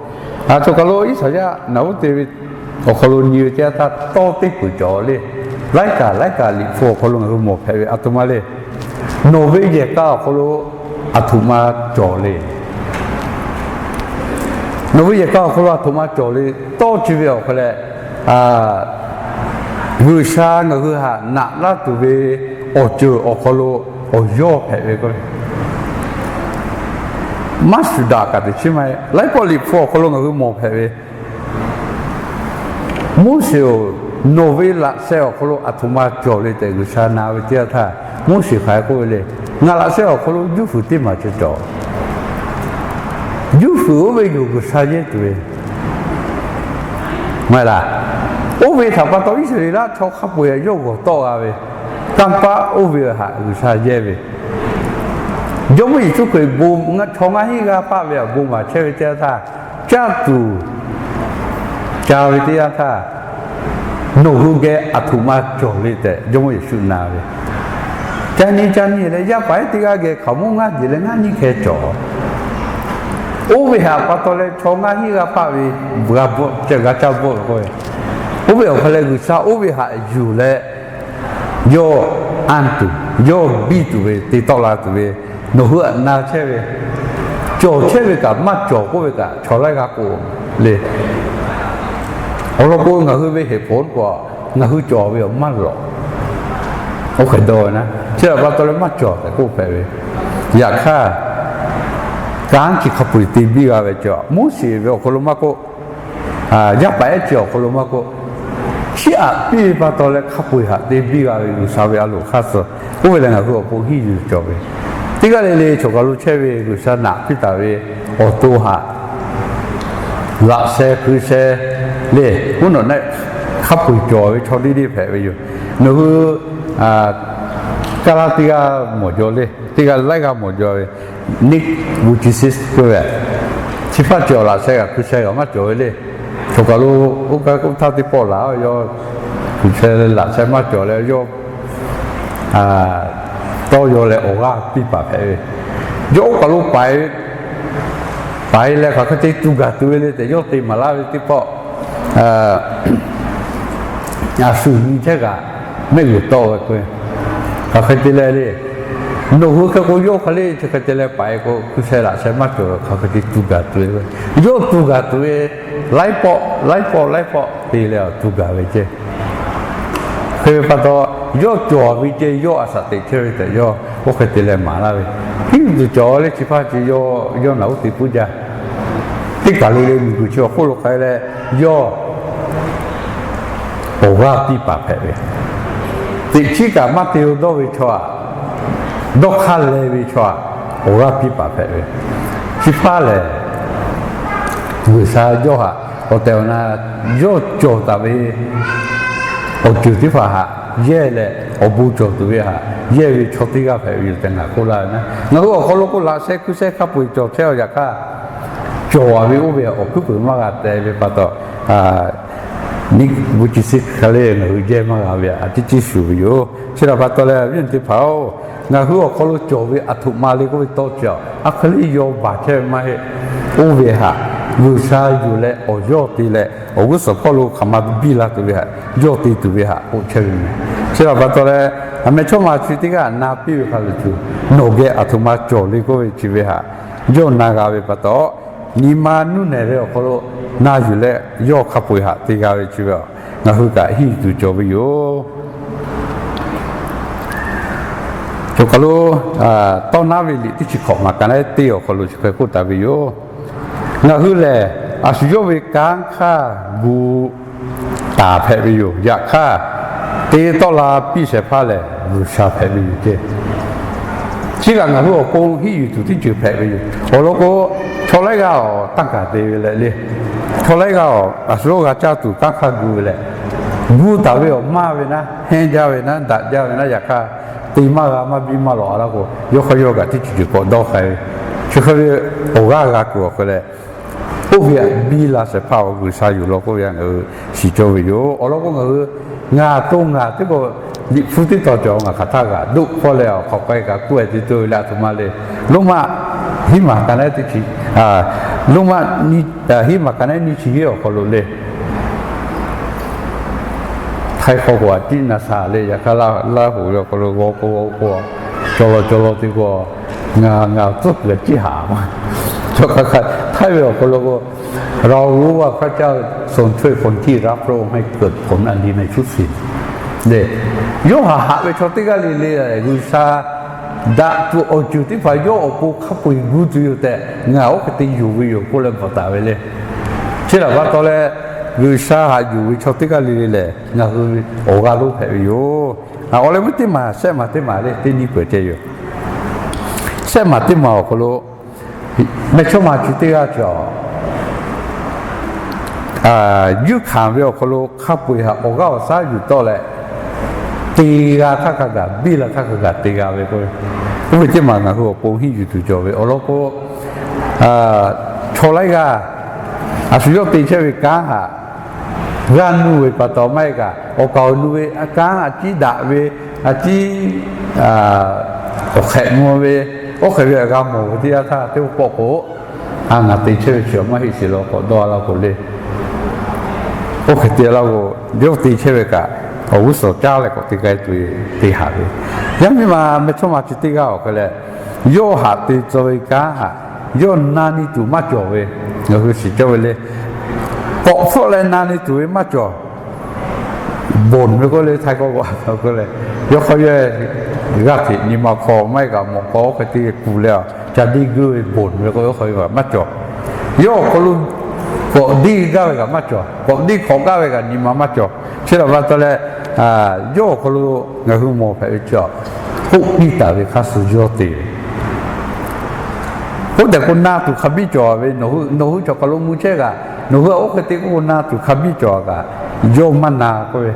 A htoꞈ kaˬ lo Iˉsaˍyaˆ naꞈ uˉ te ve awˬ hk'aw lo nyi ve teˇ yanˇ htaˇ tawˇ teˇ peuˬ cawˬ le. Laiˉ kaˍ laiˉ kaˍ Liꞈ hpu awˬ hk'aw lo ngaˬ hui mawˬ hpehꞈ ve a htoꞈ ma le. Nawˬ ve yehˬ k'a awˬ hk'aw lo aˬ htoꞈ ma cawˬ le. Nawˬ ve yehˬ k'a awˬ hk'aw lo aˬ htoꞈ ma cawˬ le. Tawˇ chi ve awˬ hk'aw leh, G'uiˬsha ngaˬ hui haꞈ naꞈ laˇ tuˬ ve awˬ ceuˬ awˬ hk'aw lo awˬ yawˇ hpehꞈ ve k'o, maˇ shuˍ daꞈ kaꞈ teꞈ chiˉ maˇ heˆ. Laiˉ pawˆ Liꞈ hpu awˬ hk'aw lo ngaˬ hui mawˬ hpehꞈ ve, Moˉseˍ-oˬ, nawˬ ve laꞈ sheh awˬ hk'aw lo aˬ htoꞈ ma cawˬ le tehꞈ G'uiˬsha na ve teˇ yanˇ htaˇ, Moˉseˍ hk'aˬ hk'e k'oˆ ve le. Ngaˬ laꞈ sheh awˬ hk'aw lo juˇ fuiˍ teˇ maˬ ceh cawˬ. Juˇ fuiˍ oˇ ve yoˬ G'uiˬsha yehˇ tuˬ ve maˇ laˇ. Oˇ ve htaꞈ pa taw Iˉsaˍreˍlaˆ chaw hk'a peu-eˬ yawˇ g'awˬ tawˆ g'a ve, kanˇ paˆ oˇ ve haꞈ G'uiˬsha yehˇ ve. Jawˇmawˇ Yeˍsuˆ Hkriꞈ bon chaw ngaˇ hinˉ g'aˇ hpaˆ ve aꞈ bon maˍ chehˇ ve teˇ yanˇ htaˇ, caˇ tuˬ ca ve teˇ yanˇ htaˇ, nawˬ hui geh aˬ htoꞈ ma cawˬ le tehꞈ Jawˇmawˇ Yeˍsuˆ na ve. Ca nyi ca nyi leh yaˇ paˍ ehˉ teˇ g'aˇ geh hkaoˍmonˇ ngaˇ jeˬ leh ngaˇ nyiˇ hkeh cawˬ. Oˇ ve haꞈ pa taw leh chaw ngaˇ hinˉ g'aˇ hpaˆ ve g'a bvuhˆ, g'a caˇ bvuhˆ ve k'o, oˇ ve awˬ hk'aw leh G'uiˬsha oˇ ve haꞈ yuˬ leh, yawˇ anˇ tuˬ, yawˇ biˇ tuˬ ve te tawˆ la tuˬ ve, nawˬ hui aꞈ na chehˇ ve, cawˬ chehˇ ve kaꞈ maˇ cawˬ k'oˆ ve kaꞈ chaw laiˉ g'aˇ k'o le. Awˬ lawn k'o, ngaˬ hui ve heˍ hponˍ k'o, ngaˬ hui cawˬ ve awˬ maˇ lawꞈ. Oˇ hk'e dawˇ ve na, chi htaꞈ pa taw leh maˇ cawˬ tehꞈ k'oˆ hpehꞈ ve. Yaꞈ hk'aˇ, kanˉ chi hk'a peu-eˬ te biˇ g'a ve cawˬ, Moˉseˍ ve awˬ hk'aw lo maˇ k'oˆ, yaˇ paˍ ehˉ chi awˬ hk'aw lo maˇ k'oˆ, chiˇ aꞈ piˇ ve pa taw leh hk'a peu-eˬ haꞈ te biˇ g'a ve G'uiˬsha ve a loˍ hk'aˇ suh, oˇ ve leh ngaˬ hui awˬ pon hiˇ yuˬ cawˬ ve. Teˇ g'aˇ le le choˬ kaˬ lo chehˇ ve G'uiˬsha naꞈ piˇ taˍ ve awˬ to haꞈ laꞈ sheh hkui sheh le, mvuhˇ naw neˆ hk'a peu-eˬ cawˬ ve chaw deˇ deˇ hpehꞈ ve yoˬ. Nawˬ hui Kaˇlaˇ teˇ g'aˇ mawˬ jaw le, teˇ g'aˇ laiˉ g'aˇ mawˬ jaw ve, Nick Vujicic k'oˆ ve, chi hpaˇ cawˬ laꞈ sheh g'aꞈ hkui sheh g'aꞈ maˇ cawˬ ve le. Choˬ kaˬ lo oˇ kaˇ k'oˆ htaˇ teˇ pawˆ laˬ yawˇ hkui sheh laꞈ sheh maˇ cawˬ leh yawˇ tawˇ yaw leh awˬ g'aˇ piˇ paˍ hpehꞈ ve. Yawˇ oˇ kaˬ lo paiˍ ve Paˍ e leh hk'aˬ hk'e te tu gaˬ tuˬ ve le tehꞈ yawˇ te maˍ laˇ ve teˇ pawˆ, a shuˍ nyi chehˇ kaꞈ mehˆ g'uiˬ tawˆ ve k'o, hk'aˬ hk'e te leh le, nawˬ hui hk'e k'o yawˇ hk'e le chi hk'e te leh paˍ e k'o hkui sheh laꞈ sheh maˇ cawˬ ve hk'aˬ hk'e te tu gaˬ tuˬ ve, yawˇ tu gaˬ tuˬ ve laiˉ pawˆ laiˉ pawˆ laiˉ pawˆ te leh awˬ tu gaˬ ve ceh. Hk'e ve pa taw, yawˇ cawˬ ve ceh yawˇ a shaꞈ teꞈ chehˇ ve tehꞈ yawˇ oˇ hk'e te leh maˍ laˇ ve, hiˉ tuˬ cawˬ le chi hpaˇ ceh yawˇ naˬ oˇ te puiˉ jaˇ. Teˇ kaˬ le le miˬ guiˬ chi awˬ hk'oˆ lo k'ai leh, yawˇ awˬ g'aˇ piˇ paˍ hpehꞈ ve, teꞈ chiˉ kaꞈ maˇ te dawˇ ve chaw aꞈ, dawˇ hk'aˇ leh ve chaw aꞈ, awˬ g'aˇ piˇ paˍ hpehꞈ ve, chi hpaˇ lehˬ, G'uiˬsha yawˇ htaꞈ awˬ tehˬ awˬ na yawˇ cawˬ taˍ ve awˬ ceuˬ teˇ hpaˍ htaꞈ yehˇ leh, awˬ bon cawˬ tuˬ ve htaꞈ yehˇ ve chaw teˇ g'aˇ hpehꞈ ve yoˬ tehꞈ ngaˬ k'oˆ laˇ ve na. Ngaˬ hui awˬ hk'aw lo k'o laꞈ sheh hkui sheh hk'a peu-eˬ cawˬ chehˇ a, yaꞈ hk'aˇ cawˬ a ve oˇ ve awˬ hkuiˉ puiˍ maˇ g'a teh ve pa taw, ni bu chi siˉ hk'e le ngaˬ hui jehˇ maˇ g'a ve a ciˉ ciˉ shuˍ ve yoˬ. Chi htaꞈ pa taw leh, awˬ viˉ awˬ nyi teˇ hpaˍ-oˬ, ngaˬ hui awˬ hk'aw lo cawˬ ve aˬ htoꞈ ma le k'oˆ ve tawˇ chi a hk'e le yawˇ baˬ chehˇ ve maˇ heˆ. Oˇ ve htaꞈ G'uiˬsha yuˬ leh awˬ yawˇ te leh awˬ g'uˇ suhˍ hpawˇ lo hk'aˬ ma biˇ la tuˬ ve htaꞈ yawˇ te tuˬ ve htaꞈ k'oˆ chehˇ ve meh. Chi htaꞈ pa taw leh, a meh chawˇ ma chi teˇ g'aˇ na piˇ ve hk'a shuˍ shuˍ, nawˬ geh aˬ htoꞈ ma cawˬ le k'oˆ ve chi ve htaꞈ yawˇ na g'a ve pa taw, nyi ma nuˇ nehˬ ve awˬ hk'aw lo na yuˬ leh yawˇ hk'a peu-eˬ htaꞈ te g'a ve chi ve, ngaˬ hui kaꞈ hiˉ tuˬ cawˬ ve yoˬ. Choˬ kaˬ lo tawˇ naˉ ve liꞈ teˇ chi hkawꞈ maˍ ka naˉ teˇ awˬ hk'aw lo chi hk'e k'oˆ taˍ ve yoˬ. Ngaˬ hui lehˬ, a shu yawˇ ve kanˉ hk'aˇ gu taˍ hpehꞈ ve yoˬ. Yaꞈ hk'aˇ, te tawˆ la piˇ shehˍ hpaˇ lehˬ G'uiˬsha hpehꞈ ve yoˬ ceh. Chi kaꞈ ngaˬ hui awˬ pon hiˆ yuˬ tuˬ teˇ ceuˬ hpehꞈ ve yoˬ. Awˬ lawn k'o, chaw laiˉ g'aˇ awˬ tanˇ kaˍ te ve leh le, chaw laiˉ g'aˇ awˬ a shu yawˇ g'a caˇ tuˬ kanˉ hk'aˇ gu ve leh, gu taˍ ve awˬ maˇ ve naˉ, hehnˇ jaˇ ve naˉ, daꞈ jaˇ ve naˉ, yaꞈ hk'aˇ te maˇ g'a maˇ biˇ maˇ lawꞈ a laˇ k'o, yawˇ hk'aˇ yawˇ kaꞈ teˇ ceuˬ ceuˬ k'awꞈ dawˇ k'ai ve, chi hk'e ve awˬ g'aˇ g'a kuiˬ awˬ hk'e leh, oˇ ve htaꞈ biˇ la shehˍ hpaˇ awˬ G'uiˬsha yuˬ law k'oˆ ve htaꞈ ngaˬ hui shiˍ cawˇ ve yoˬ. Awˬ lawn k'o, ngaˬ hui ngaˬ to ngaˬ teˇ k'o, liꞈ hpu teˇ tawn cawˬ ngaˬ hk'aˬ htaˇ g'a doˆ hpawˇ leh awˬ hk'aw k'ai kaꞈ kuˇ e te tuˬ ve leh a htoꞈ ma le, Roˉmaꞈ hiˉ maˬ ka naˉ teˇ chi, Roˉmaꞈ hiˉ maˬ ka naˉ nyiˇ chi hiˉ awˬ hk'aw lo le, htaiˇ hk'aw k'o a tiˉ na sha le, yaꞈ hk'aˇ Laˇ huˍ ve awˬ hk'aw lo g'aw k'o g'aw k'o, cawˬ law cawˬ law te k'o, ngaˬ ngaˬ tcuhˉ kuiˬ ciˉ haˍ ma. Cawˬ hk'a hk'a htaiˇ ve awˬ hk'aw lo k'o, เรารู้ว่าพระเจ้าทรงช่วยคนที่รักพระองค์ให้เกิดผลอันดีในทุกสิ่ง Yoˇhanˬ haꞈ ve chaw teˇ g'aˇ le le, G'uiˬsha daꞈ tuˬ awˬ ceuˬ teˇ hpaˍ yawˇ awˬ pon hk'a peu-eˬ gu tuˬ yoˬ tehꞈ ngaˬ oˇ hk'e te yonˍ ve yoˬ k'oˆ leh bvuhꞈ taˍ ve le. Chi htaꞈ pa taw leh, G'uiˬsha haꞈ yuˬ ve chaw teˇ g'aˇ le le lehˬ, ngaˬ hui awˬ g'aˇ lonˉ hpehꞈ ve yoˬ. Awˬ leh meuˇ teˇ maˬ shehˆ maˬ teˇ maˬ le teˇ nyiˇ peuˬ ceh yoˬ. Shehˆ maˬ teˇ maˬ awˬ hk'aw lo, meh chawˇ ma chi teˇ g'aˇ cawˬ, yuˇ hkanˍ ve awˬ hk'aw lo hk'a peu-eˬ htaꞈ awˬ g'aˇ awˬ shaˉ yuˬ tawˆ leh, te g'a htaˇ hk'a gaˬ, biˇ la htaˇ hk'a gaˬ te g'a ve k'o, oˇ ve teˇ maˬ ngaˬ hui awˬ pon hiˆ yuˬ tuˬ cawˬ ve awˬ lawn k'o, chaw laiˉ g'aˇ a shu yawˇ te chehˇ ve kanˉ htaꞈ g'aˇ nuˇ ve pa taw maˇ heˆ kaꞈ, awˬ kaˍ awˬ nu ve kanˉ a ciˉ daꞈ ve, a ciˉ awˬ hk'ehꞈ mvuh ve, oˇ hk'e ve g'a mawˬ ve teˇ yanˇ htaˇ teˇ pawˆ k'o, a ngaˬ te chehˇ ve chi maˇ heˆ sheˍ law k'awꞈ dawˇ a laˇ k'o le. Oˇ hk'e te laˇ k'o, yawˇ te chehˇ ve kaꞈ, awˬ g'uˇ suhˍ caˉ leh k'awꞈ te k'ai tuˬ te haꞈ ve. Yaˇ miˇ ma meh chawˇ ma chi teˇ g'aˇ awˬ hk'e leh, yawˇ haꞈ te tcuh ve kanˉ htaꞈ yawˇ na nyi tuˬ maˇ cawˬ ve, ngaˬ hui shiˍ cawˇ ve le. K'awꞈ hpfuhˆ leh na nyi tuˬ ve maˇ cawˬ. Bonˬ ve k'oˆ le, htaiˇ k'awˇ k'o a k'oˆ le, yawˇ hk'aˇ yawˇ g'aˇ hteꞈ nyi ma hk'aw maˇ heˆ kaꞈ mawꞈ k'aw oˇ hk'e te kuˬ leh, ca deˇ guˇ ve bonˬ ve k'o yawˇ hk'aˇ yawˇ kaꞈ maˇ cawˬ. Yawˇ awˬ hk'aw lo k'awꞈ deˇ gaˇ ve kaꞈ maˇ cawˬ. K'awꞈ deˇ hk'awꞈ gaˇ ve kaꞈ nyi ma maˇ cawˬ. Chi htaꞈ pa taw leh, yawˇ awˬ hk'aw lo ngaˬ hui mawˬ hpehꞈ ve chi, k'oˆ piˇ taˍ ve hk'a shuˍ yawˇ te ve. Oˇ tehꞈ k'o na tuˬ hk'a biˇ cawˬ ve, nawˬ hui chaw hk'aˬ lo mvuh chehˇ kaꞈ, nawˬ hui a oˇ hk'e te k'oˆ k'o na tuˬ hk'a biˇ cawˬ a kaꞈ, yawˇ maˇ na k'oˆ ve.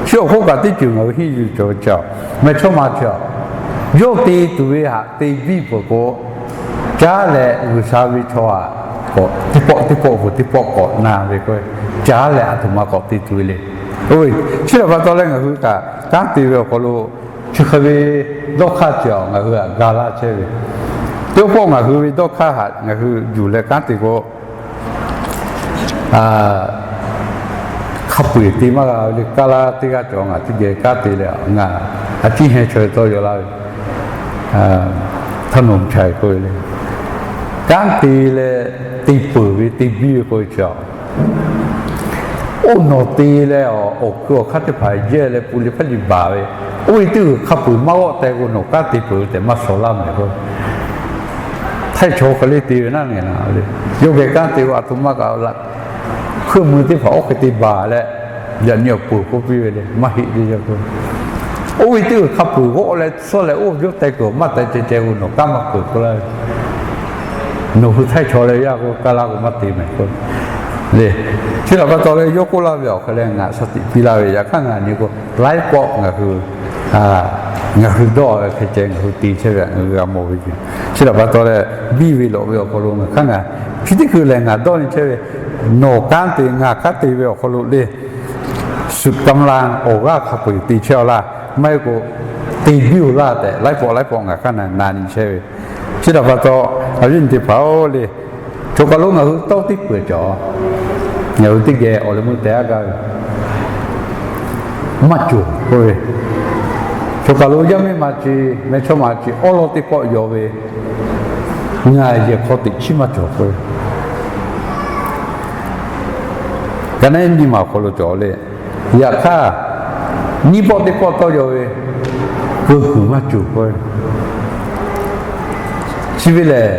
Chi awˬ hk'oˆ kaꞈ teˇ ceuˬ ngaˬ hui hiˆ yuˬ cawˬ ve chi, meh chawˇ ma chi, yawˇ te tuˬ ve htaꞈ te biˇ peuˬ k'o, caˉ leh G'uiˬsha ve chaw htaꞈ k'awꞈ teˇ pawˆ teˇ pawˆ peuˬ teˇ pawˆ k'awꞈ na ve k'o, caˉ leh a htoꞈ ma k'awꞈ te tuˬ ve le. Oˇ ve, chi htaꞈ pa taw leh ngaˬ hui kaꞈ kanˉ te ve awˬ hk'aw lo chi hk'e ve dawˇ hk'aˇ ceuˬ ngaˬ hui htaꞈ ga laˇ chehˇ ve, Teˇ pawˆ ngaˬ hui ve dawˇ hk'aˇ htaꞈ ngaˬ hui yuˬ leh kanˉ te k'o, hk'a peu-eˬ te maˇ g'a ve le. Kaˇ laˇ teˇ g'aˇ cawˬ ngaˬ teˇ geh kanˉ te leh, ngaˬ a ciˉ heh chaw ve tawˇ yaw laˇ ve, ถนนชัย k'oˆ ve le. Kanˉ te leh te peuˬ ve te biˇ ve k'oˆ ve chi, oˇ nawˬ te leh awˬ hkui awˬ hk'aˇ teˇ hpaˍ jehˇ leh pu le hpaˇ liꞈ baˬ ve, oˇ ve teˇ g'uiˬ hk'a peu-eˬ maˇ g'awˆ teh k'o, nawˬ kanˉ te peuˬ ve tehꞈ maˇ shawˍ laˇ mehˍ k'o, htaiˇ chaw hk'e le te ve naˉ nehˬ na le. Yawˇ geh kanˉ te k'o, a htoꞈ ma kaꞈ la, hkuiˇ mui teˇ hpaˍ oˇ hk'e te baˬ leh, yaꞈ nyi awˬ peuˬ k'oˆ piˇ ve le, maˇ heˆ le yaˇ k'o. Oˇ ve teˇ g'uiˬ hk'a peu-eˬ g'awˆ leh suhˉ leh oˇ yawˇ teh kuiˬ maˇ teh ceh ceh k'o, nawˬ kanˉ maˇ peuˬ k'oˆ laˇ ve. Nawˬ hui htaiˇ chaw leh yaˇ k'o, kaˇ laˇ k'o maˇ te mehˍ k'o le. Chi htaꞈ pa taw leh yawˇ k'oˆ laˇ ve awˬ hk'e leh ngaˬ shaˍ tiꞈ piˇ laˇ ve, yaꞈ hk'aˇ ngaˬ nyi k'o, laiˉ pawˆ ngaˬ hui ngaˬ hui dawˇ ve hk'e ceh ngaˬ hui te chehˇ ve htaꞈ ngaˬ hui g'a mawˬ ve yoˬ. Chi htaꞈ pa taw leh, biˇ ve lawꞈ ve awˬ hk'aw lo ngaˬ hk'aˇ ngaˬ chi teˇ hkui lehˬ ngaˬ dawˇ nyi chehˇ ve, nawˬ kanˉ te ngaˬ kanˉ te ve awˬ hk'aw lo le, suhˍ kaˇ mlaˇ awˬ g'aˇ hk'a peu-eˬ te chehˇ-aw laˇ, maˇ heˆ k'o te biˇ-oˬ laˇ tehꞈ laiˉ pawˆ laiˉ pawˆ ngaˬ hk'aˇ na nyi chehˇ ve. Chi htaꞈ pa taw, awˬ viˉ awˬ nyi teˇ hpaˍ-oˬ le, choˬ kaˬ lo ngaˬ hui tawˇ teˇ peuˬ cawˬ, ngaˬ hui teˇ geh awˬ leh meuˇ teh aˉ gaˇ ve maˇ cawˬ k'oˆ ve, choˬ kaˬ lo yaˇ miˇ ma chi, mehˇ chawˇ ma chi awˉ lawˉ teˇ pawˆ yaw ve, ngaˬ yehˬ hk'aw teꞈ chiˉ maˇ cawˬ k'oˆ ve, ka naˉ nyi ma awˬ hk'aw lo cawˬ le. Yaꞈ hk'aˇ, nyiˇ pawˆ teˇ pawˆ tawˇ yaw ve, keu kuiˬ maˇ cawˬ k'oˆ ve, chi ve lehˬ,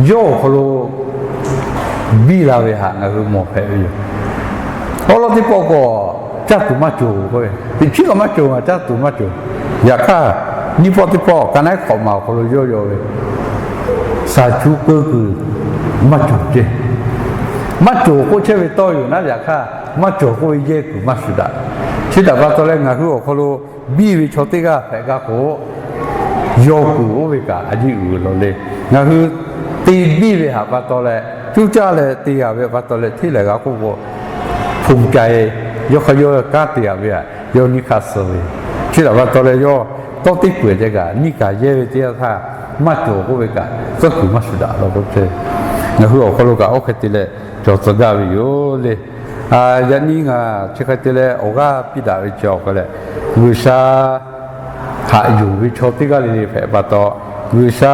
yawˇ awˬ hk'aw lo biˇ la ve htaꞈ ngaˬ hui mawˬ hpehꞈ ve yoˬ. Awˉ lawˉ teˇ pawˆ k'o, caˇ tuˬ maˇ cawˬ k'oˆ ve, teꞈ chiˉ kaꞈ maˇ cawˬ, ngaˬ caˇ tuˬ maˇ cawˬ. Yaꞈ hk'aˇ, nyiˇ pawˆ teˇ pawˆ ka naˉ hk'awꞈ ma awˬ hk'aw lo yawˇ yaw ve, shaˍ chu keu kuiˬ maˇ cawˬ ceh. Maˇ cawˬ k'oˆ chehˇ ve tawˇ yoˬ naˉ, yaꞈ hk'aˇ maˇ cawˬ k'oˆ ve yehˇ kuiˬ maˇ shuˍ daꞈ. Chi htaꞈ pa taw leh ngaˬ hui awˬ hk'aw lo biˇ ve chaw teˇ g'aˇ hpehꞈ gaˇ k'o, yaw kuiˬ oˇ ve kaꞈ a yiˇ uiˍ law le. Ngaˬ hui te biˇ ve htaꞈ pa taw leh, cuˇ caˇ leh te g'a ve pa taw leh hteˇ lehˬ g'a k'oˆ k'o, hpu cai yawˇ hk'a yawˇ kanˉ te g'a ve htaꞈ yawˇ nyiˇ hk'aˇ suh ve. Chi htaꞈ pa taw leh yawˇ tawˇ teˇ peuˬ ceh kaꞈ nyiˇ kaˬ yehˇ ve teˇ yanˇ htaˇ, maˇ cawˬ k'oˆ ve kaꞈ tcuhˉ kuiˬ maˇ shuˍ daꞈ law k'oˆ ve, ngaˬ hui awˬ hk'aw lo kaꞈ oˇ hk'e te leh cawˬ tcuh gaˇ ve yoˬ le. Yaꞈ nyi ngaˬ chi hk'e te leh awˬ g'aˇ piˇ daꞈ ve chi awˬ hk'e leh, G'uiˬsha haꞈ yuˬ ve chaw teˇ g'aˇ le le hpehꞈ pa taw, G'uiˬsha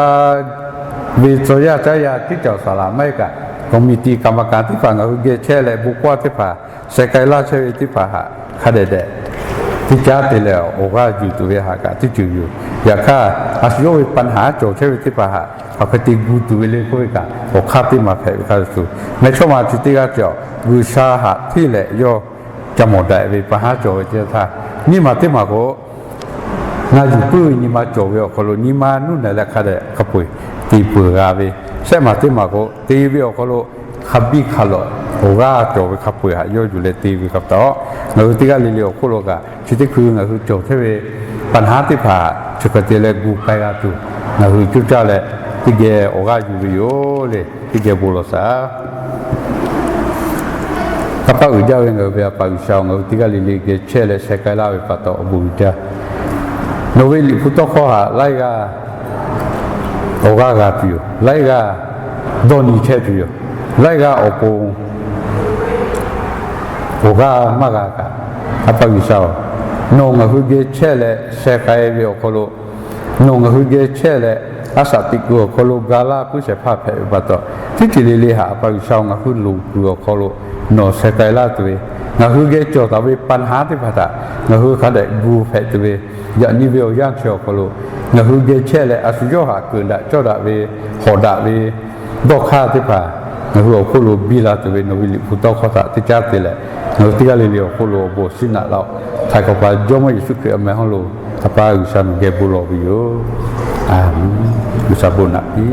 ve tcuh yaˇ caˉ yaˇ tiˉ cawˬ saˍ laˍ maˇ heˆ kaꞈ, committee กรรมการ teˇ hpaˍ ngaˬ hui geh chehˇ leh bon kawˇ teˇ hpaˍ sheh k'ai laˇ chehˇ ve teˇ hpaˍ htaꞈ hk'a dehꞈ dehꞈ teˇ caˉ te leh awˬ g'aˇ yuˬ tuˬ ve htaꞈ kaꞈ teˇ ceuˬ yoˬ. Yaꞈ hk'aˇ, a shu yawˇ ve ปัญหา cawˬ chehˇ ve teˇ hpaˍ htaꞈ hk'aˬ hk'e te gu tuˬ ve le k'oˆ ve kaꞈ, awˬ hk'aˇ teˇ maˬ hpehꞈ ve hk'a shuˍ shuˍ, mehˇchawˇma chi teˇ g'aˇ cawˬ G'uiˬsha htaꞈ hteˇ leh yawˇ ca mawˬ daꞈ ve ปัญหา cawˬ ve teˇ yanˇ htaˇ, nyiˇ maˬ teˇ maˬ k'o, ngaˬ yuˬ puiˉ ve nyi ma cawˬ ve awˬ hk'aw lo nyi ma nuˇ nehˬ leh hk'a dehꞈ hk'a peu-eˬ te peuˬ g'a ve, shehˆ maˬ teˇ maˬ k'o te ve awˬ hk'aw lo hk'a biˇ hk'a lawꞈ awˬ g'aˇ cawˬ ve hk'a peu-eˬ htaꞈ yawˇ yuˬ leh te ve hk'a pa taw, ngaˬ hui teˇ g'aˇ le le awˬ hk'oˆ lo kaꞈ chi teˇ hkui ngaˬ hui cawˬ chehˇ ve ปัญหา teˇ hpaˍ chi hk'e te leh gu k'ai g'a tuˬ, ngaˬ hui cuˇ caˇ leh teˇ geh awˬ g'aˇ yuˬ ve yoˬ le. Teˇ geh bon lawˬ shaˍ. Kanˇ paˆ uiˍ jaˇ ve ngaˬ hui ve A pa G'uiˬsha-oˬ, ngaˬ hui teˇ g'aˇ le le geh chehˇ leh sheh k'ai laˇ ve pa taw awˬ bon uiˍ jaˇ. Nawˬ ve Liꞈ hpu tawˇ hkawˇ htaꞈ laiˉ g'aˇ awˬ g'aˇ g'a tuˬ yoˬ. Laiˉ g'aˇ dawˇ nyi chehˇ tuˬ yoˬ. Laiˉ g'aˇ awˬ pon awˬ g'aˇ maˇ g'a kaꞈ, A pa G'uiˬsha-oˬ, nawˬ ngaˬ hui geh chehˇ leh sheh k'ai ve awˬ hk'aw lo, nawˬ ngaˬ hui geh chehˇ leh a shaꞈ teꞈ kuiˬ awˬ hk'aw lo ga laˇ puiˉ shehˍ hpaˇ hpehꞈ ve pa taw, teˇ ceuˬ le le htaꞈ A pa G'uiˬsha-oˬ, ngaˬ hui loˍ kuiˬ awˬ hk'aw lo nawˬ sheh k'ai laˇ tuˬ ve, ngaˬ hui geh cawˬ taˍ ve ปัญหา teˇ hpaˍ htaꞈ ngaˬ hui hk'a dehꞈ gu hpehꞈ tuˬ ve, yaꞈ nyi ve awˬ yanˇ chi awˬ hk'aw lo ngaˬ hui geh chehˇ leh a shu yawˇ htaꞈ keunˍ daꞈ cawˇ daꞈ ve, hawꞈ daꞈ ve dawˇ hk'aˇ teˇ hpaˍ ngaˬ hui awˬ hk'oˆ lo biˇ la tuˬ ve nawˬ ve Liꞈ hpu tawˇ hkawˇ htaꞈ teˇ caˉ te leh, ngaˬ hui teˇ g'aˇ le le awˬ hk'oˆ lo awˬ bon awˬ shinˉ naꞈ laˇ-oˆ. Htaiˍ hk'awꞈ pa Jawˇmawˇ Yeˍsuˆ Hkriꞈ awˬ meh hawˉ lo A pa G'uiˬsha nawˬ geh bon lawˬ ve yoˬ. Aˬ, G'uiˬsha bon naꞈ piˇ.